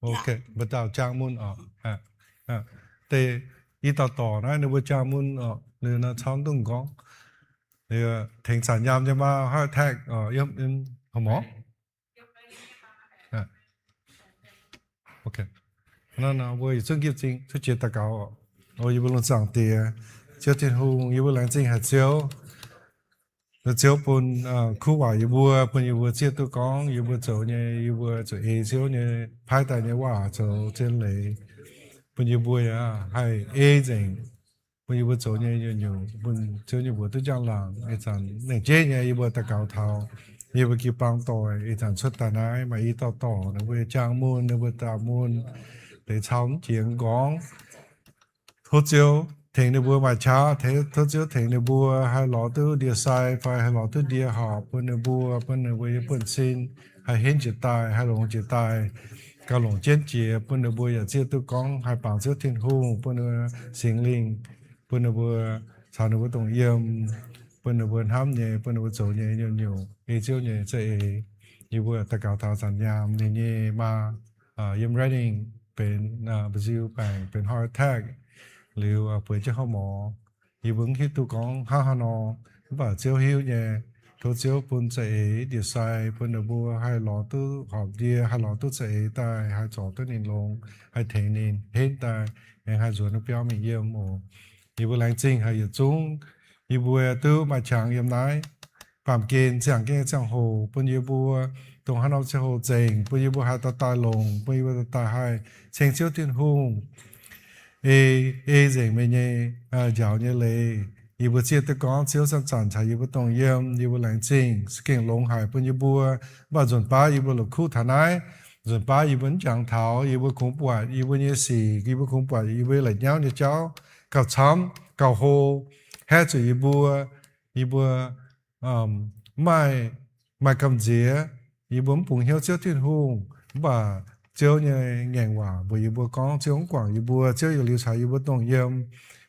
Ok, mbuo dauh jaang mun oc. Deix i dauh dorc naaiv ninh mbuo jaang mun oc, liuz naaiv camv duqv gorngv. Liuz tengx zanc nyaam nyei maa heart attack oc, yiem, yiem horc morngx. Ok. Naaiv nor mbuo yietc zungv nqipv zingh cuotv jiex daux gaux oc. O yie mbuo lungh zaangc Diex, Ziouv Tin-Hungh, yie mbuo laengz zingh haic Ziouv. Ziouv bun kuv waac yie mbuo, bun yie mbuo zieqv duqv gorngv yie mbuo zoux nyei, yie mbuo zuqc ei Ziouv nyei paaiv daaih nyei waac zoux zien leiz, bun yie mbuo yaac haih ei nzengc, bun yie mbuo zoux nyei nyungc-nyungc bun Ziouv nyei mbuox duqv njang-laangc. Ih zanc lengc jeiv nyei yie mbuo daux gaux taux yie mbuo jiu-baang doic, ih zanc cuotv daaih naaiv maaih i dauh dorc, ninh mbuo jaang mun, ninh mbuo daaux mun, deix cau mv jiex m'nqorngv. Tov Ziouv tengx ninh mbuo maaih qaqv, tov Ziouv tengx ninh mbuo haih lorz duqv ndie-sai fai haih lorz duqv ndie horpc bun ninh mbuo, bun ninh mbuo nyei buonv-sin haih henv jiex daaih, haih longx jiex daaih, gauh longc jienv jiex, bun ninh mbuo yaac zieqv duqv gorngv haih bangc Ziouv Tin-Hungh, bun ninh mbuo Singx Lingh, bun ninh mbuo caux ninh mbuo dongh yiem, bun ninh mbuo hnamv nyei, bun ninh mbuo zoux nyei nyungc-nyungc ei Ziouv nyei za'eix. Yie mbuo daux gaux taux zanc nyaam ninh nyei maa yiem Redding benx Brazil baengc benx heart attack liuz bueix jienv horqc morz. Yie mbuo mv hiuv duqv gorngv hnangv haaix nor, mv baac Ziouv hiuv nyei. Tov Ziouv bun za'eix ndie-sai bun ninh mbuo haih lorz duqv horpc ndie, haih lorz duqv za'eix daaih, haih zorc duqv ninh longx, haih tengx ninh henv daaih, aengx haih nzuonx biauv mingh yiem oc. Yie mbuo laengz zingh haic yietc zungv yie mbuo duqv maaih qangx yiem naaiv baamh gen ziangh gengh ziangh hoc bun yie mbuo dongh haaix norm ziangh hoc nzengc, bun yie mbuo haih dorh daaih longc, bun yie mbuo dorh daaih haih ceng Ziouv Tin-Hungh. Ei, ei nzengc meih nyei njaaux nyei leiz. Yie mbuo zieqv duqv gorngv Ziouv zanc-zanc caux yie mbuo dongh yiem. Yie mbuo laengz zingh, za'gengh longx haic bun yie mbuo. Mv baac nzunc baav yie mbuo la'kuqv taux naaiv, nzunc baav yie mbuo mv jangx taux, yie mbuo kungx buatc yie mbuo nyei sic, yie mbuo kungx buatc yie mbuo la'nyauv nyei jauv gauh camv gauh hlo, haeqv zuqc yie mbuo, yie mbuo mv maaih, maaih gamh nziex. Yie mbuo mv bungx hnyouv Ziouv Tin-Hungh, mv baac Ziouv nyei ngaengc waac mbuox yie mbuo gorngv Ziouv mv guangc yie mbuo, Ziouv yietc liuz caux yie mbuo dongh yiem,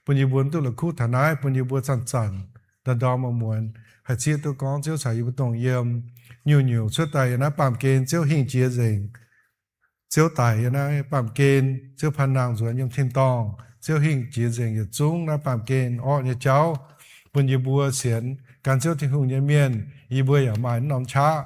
bun yie mbuo mv duqv la'kuqv taux naaiv, bun yie mbuo zanc-zanc ndorm-ndorm muonz-muonz haih zieqv duqv gorngv Ziouv caux yie mbuo dongh yiem. Nyungc-nyungc cuotv daaih yiem naaiv baamh gen Ziouv hingh jiex nzengc. Ziouv daic yiem naaiv baamh gen, Ziouv paan nangh nzuonx yiem tin-dorngh, Ziouv hingh jiex nzengc yietc zungv naaiv baamh gen orqv nyei jauv, bun yie mbuo sienx gan Ziouv Tin-Hungh nyei mienh, yie mbuo yaac maaih norm qaqv,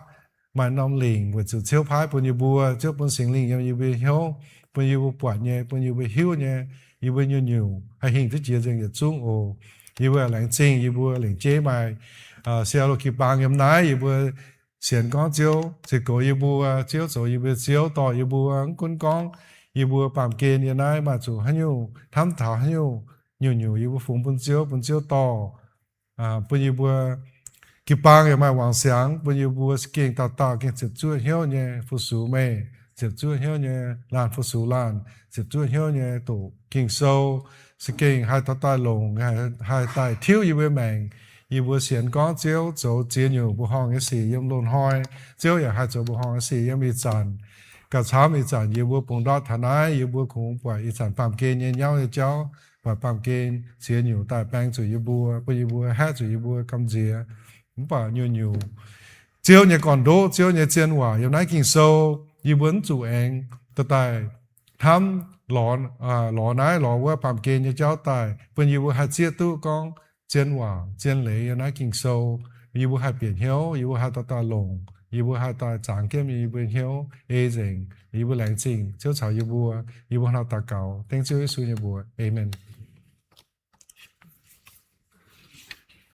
maaih norm lingc weic zuqc Ziouv paaiv bun yie mbuo. Ziouv bun Singx Lingh yiem yie mbuo hnyouv, bun yie mbuo buatc nyei, bun yie mbuo hiuv nyei, yie mbuo nyungc-nyungc haih hingh duqv jiex nzengc yietc zungv oc. Yie mbuo laengz zingh yie mbuo lengc jeiv maaih siou loz jiu-baang yiem naaiv. Yie mbuo sienx gorngv Ziouv ziouc goux yie mbuo, Ziouv zoux yie mbuo Ziouv, dorh yie mbuo. Mv gunv gorngv yie mbuo baamh gen yiem naaiv maaih zuqc haaix nyungc, hnamv taux haaix nyungc, nyungc-nyungc yie mbuo fungx bun Ziouv, bun Ziouv dorh, bun yie mbuo jiu-baang yaac maaih wangc siangx, bun yie mbuo za'gengh dauh dauh gengh ziepc zuoqv hnyouv nyei fu-sux meih, ziepc zuoqv hnyouv nyei laanh fu-sux laanh, ziepc zuoqv hnyouv nyei doqc Ging-Sou, za'gengh haih dorh daaih longc, haih daaih tiuv yie mbuo maengc. Yie mbuo sienx gorngv Ziouv zoux ziex nyungc mbuoqc horngh nyei sic yiem loz-hnoi, Ziouv yaac haih zoux mbuoqc horngh nyei sic yiem ih zanc. Gauh camv ih zanc yie mbuo bungx ndortv taux naaiv, yie mbuo kungx buatc ih zanc baamh gen nyei nyauv nyei jauv, buatc baamh gen ziex nyungc daaih baeng zuqc yie mbuo, bun yie mbuo haeqv zuqc yie mbuo gamh nziex. Mv baac nyungc-nyungc Ziouv nyei gorn-ndoqv, Ziouv nyei zien waac yiem naaiv Ging-Sou, yie mbuo mv zuqc aengx dorh daaih hnamv lorz, lorz naaiv lorz wuov baamh gen nyei jauv daaih, bun yie mbuo haih zieqv duqv gorngv zien waac, zien leiz yiem naaiv Ging-Sou. Yie mbuo haih bieqc hnyouv, yie mbuo haih dauh dauh longc, yie mbuo haih daaih zaangc jienv yie mbuo hnyouv ei nzengc. Yie mbuo laengz zingh Ziouv caux yie mbuo. Yie mbuo hnangv daux gaux dengv Ziouv Yesu nyei mbuox. Aamen.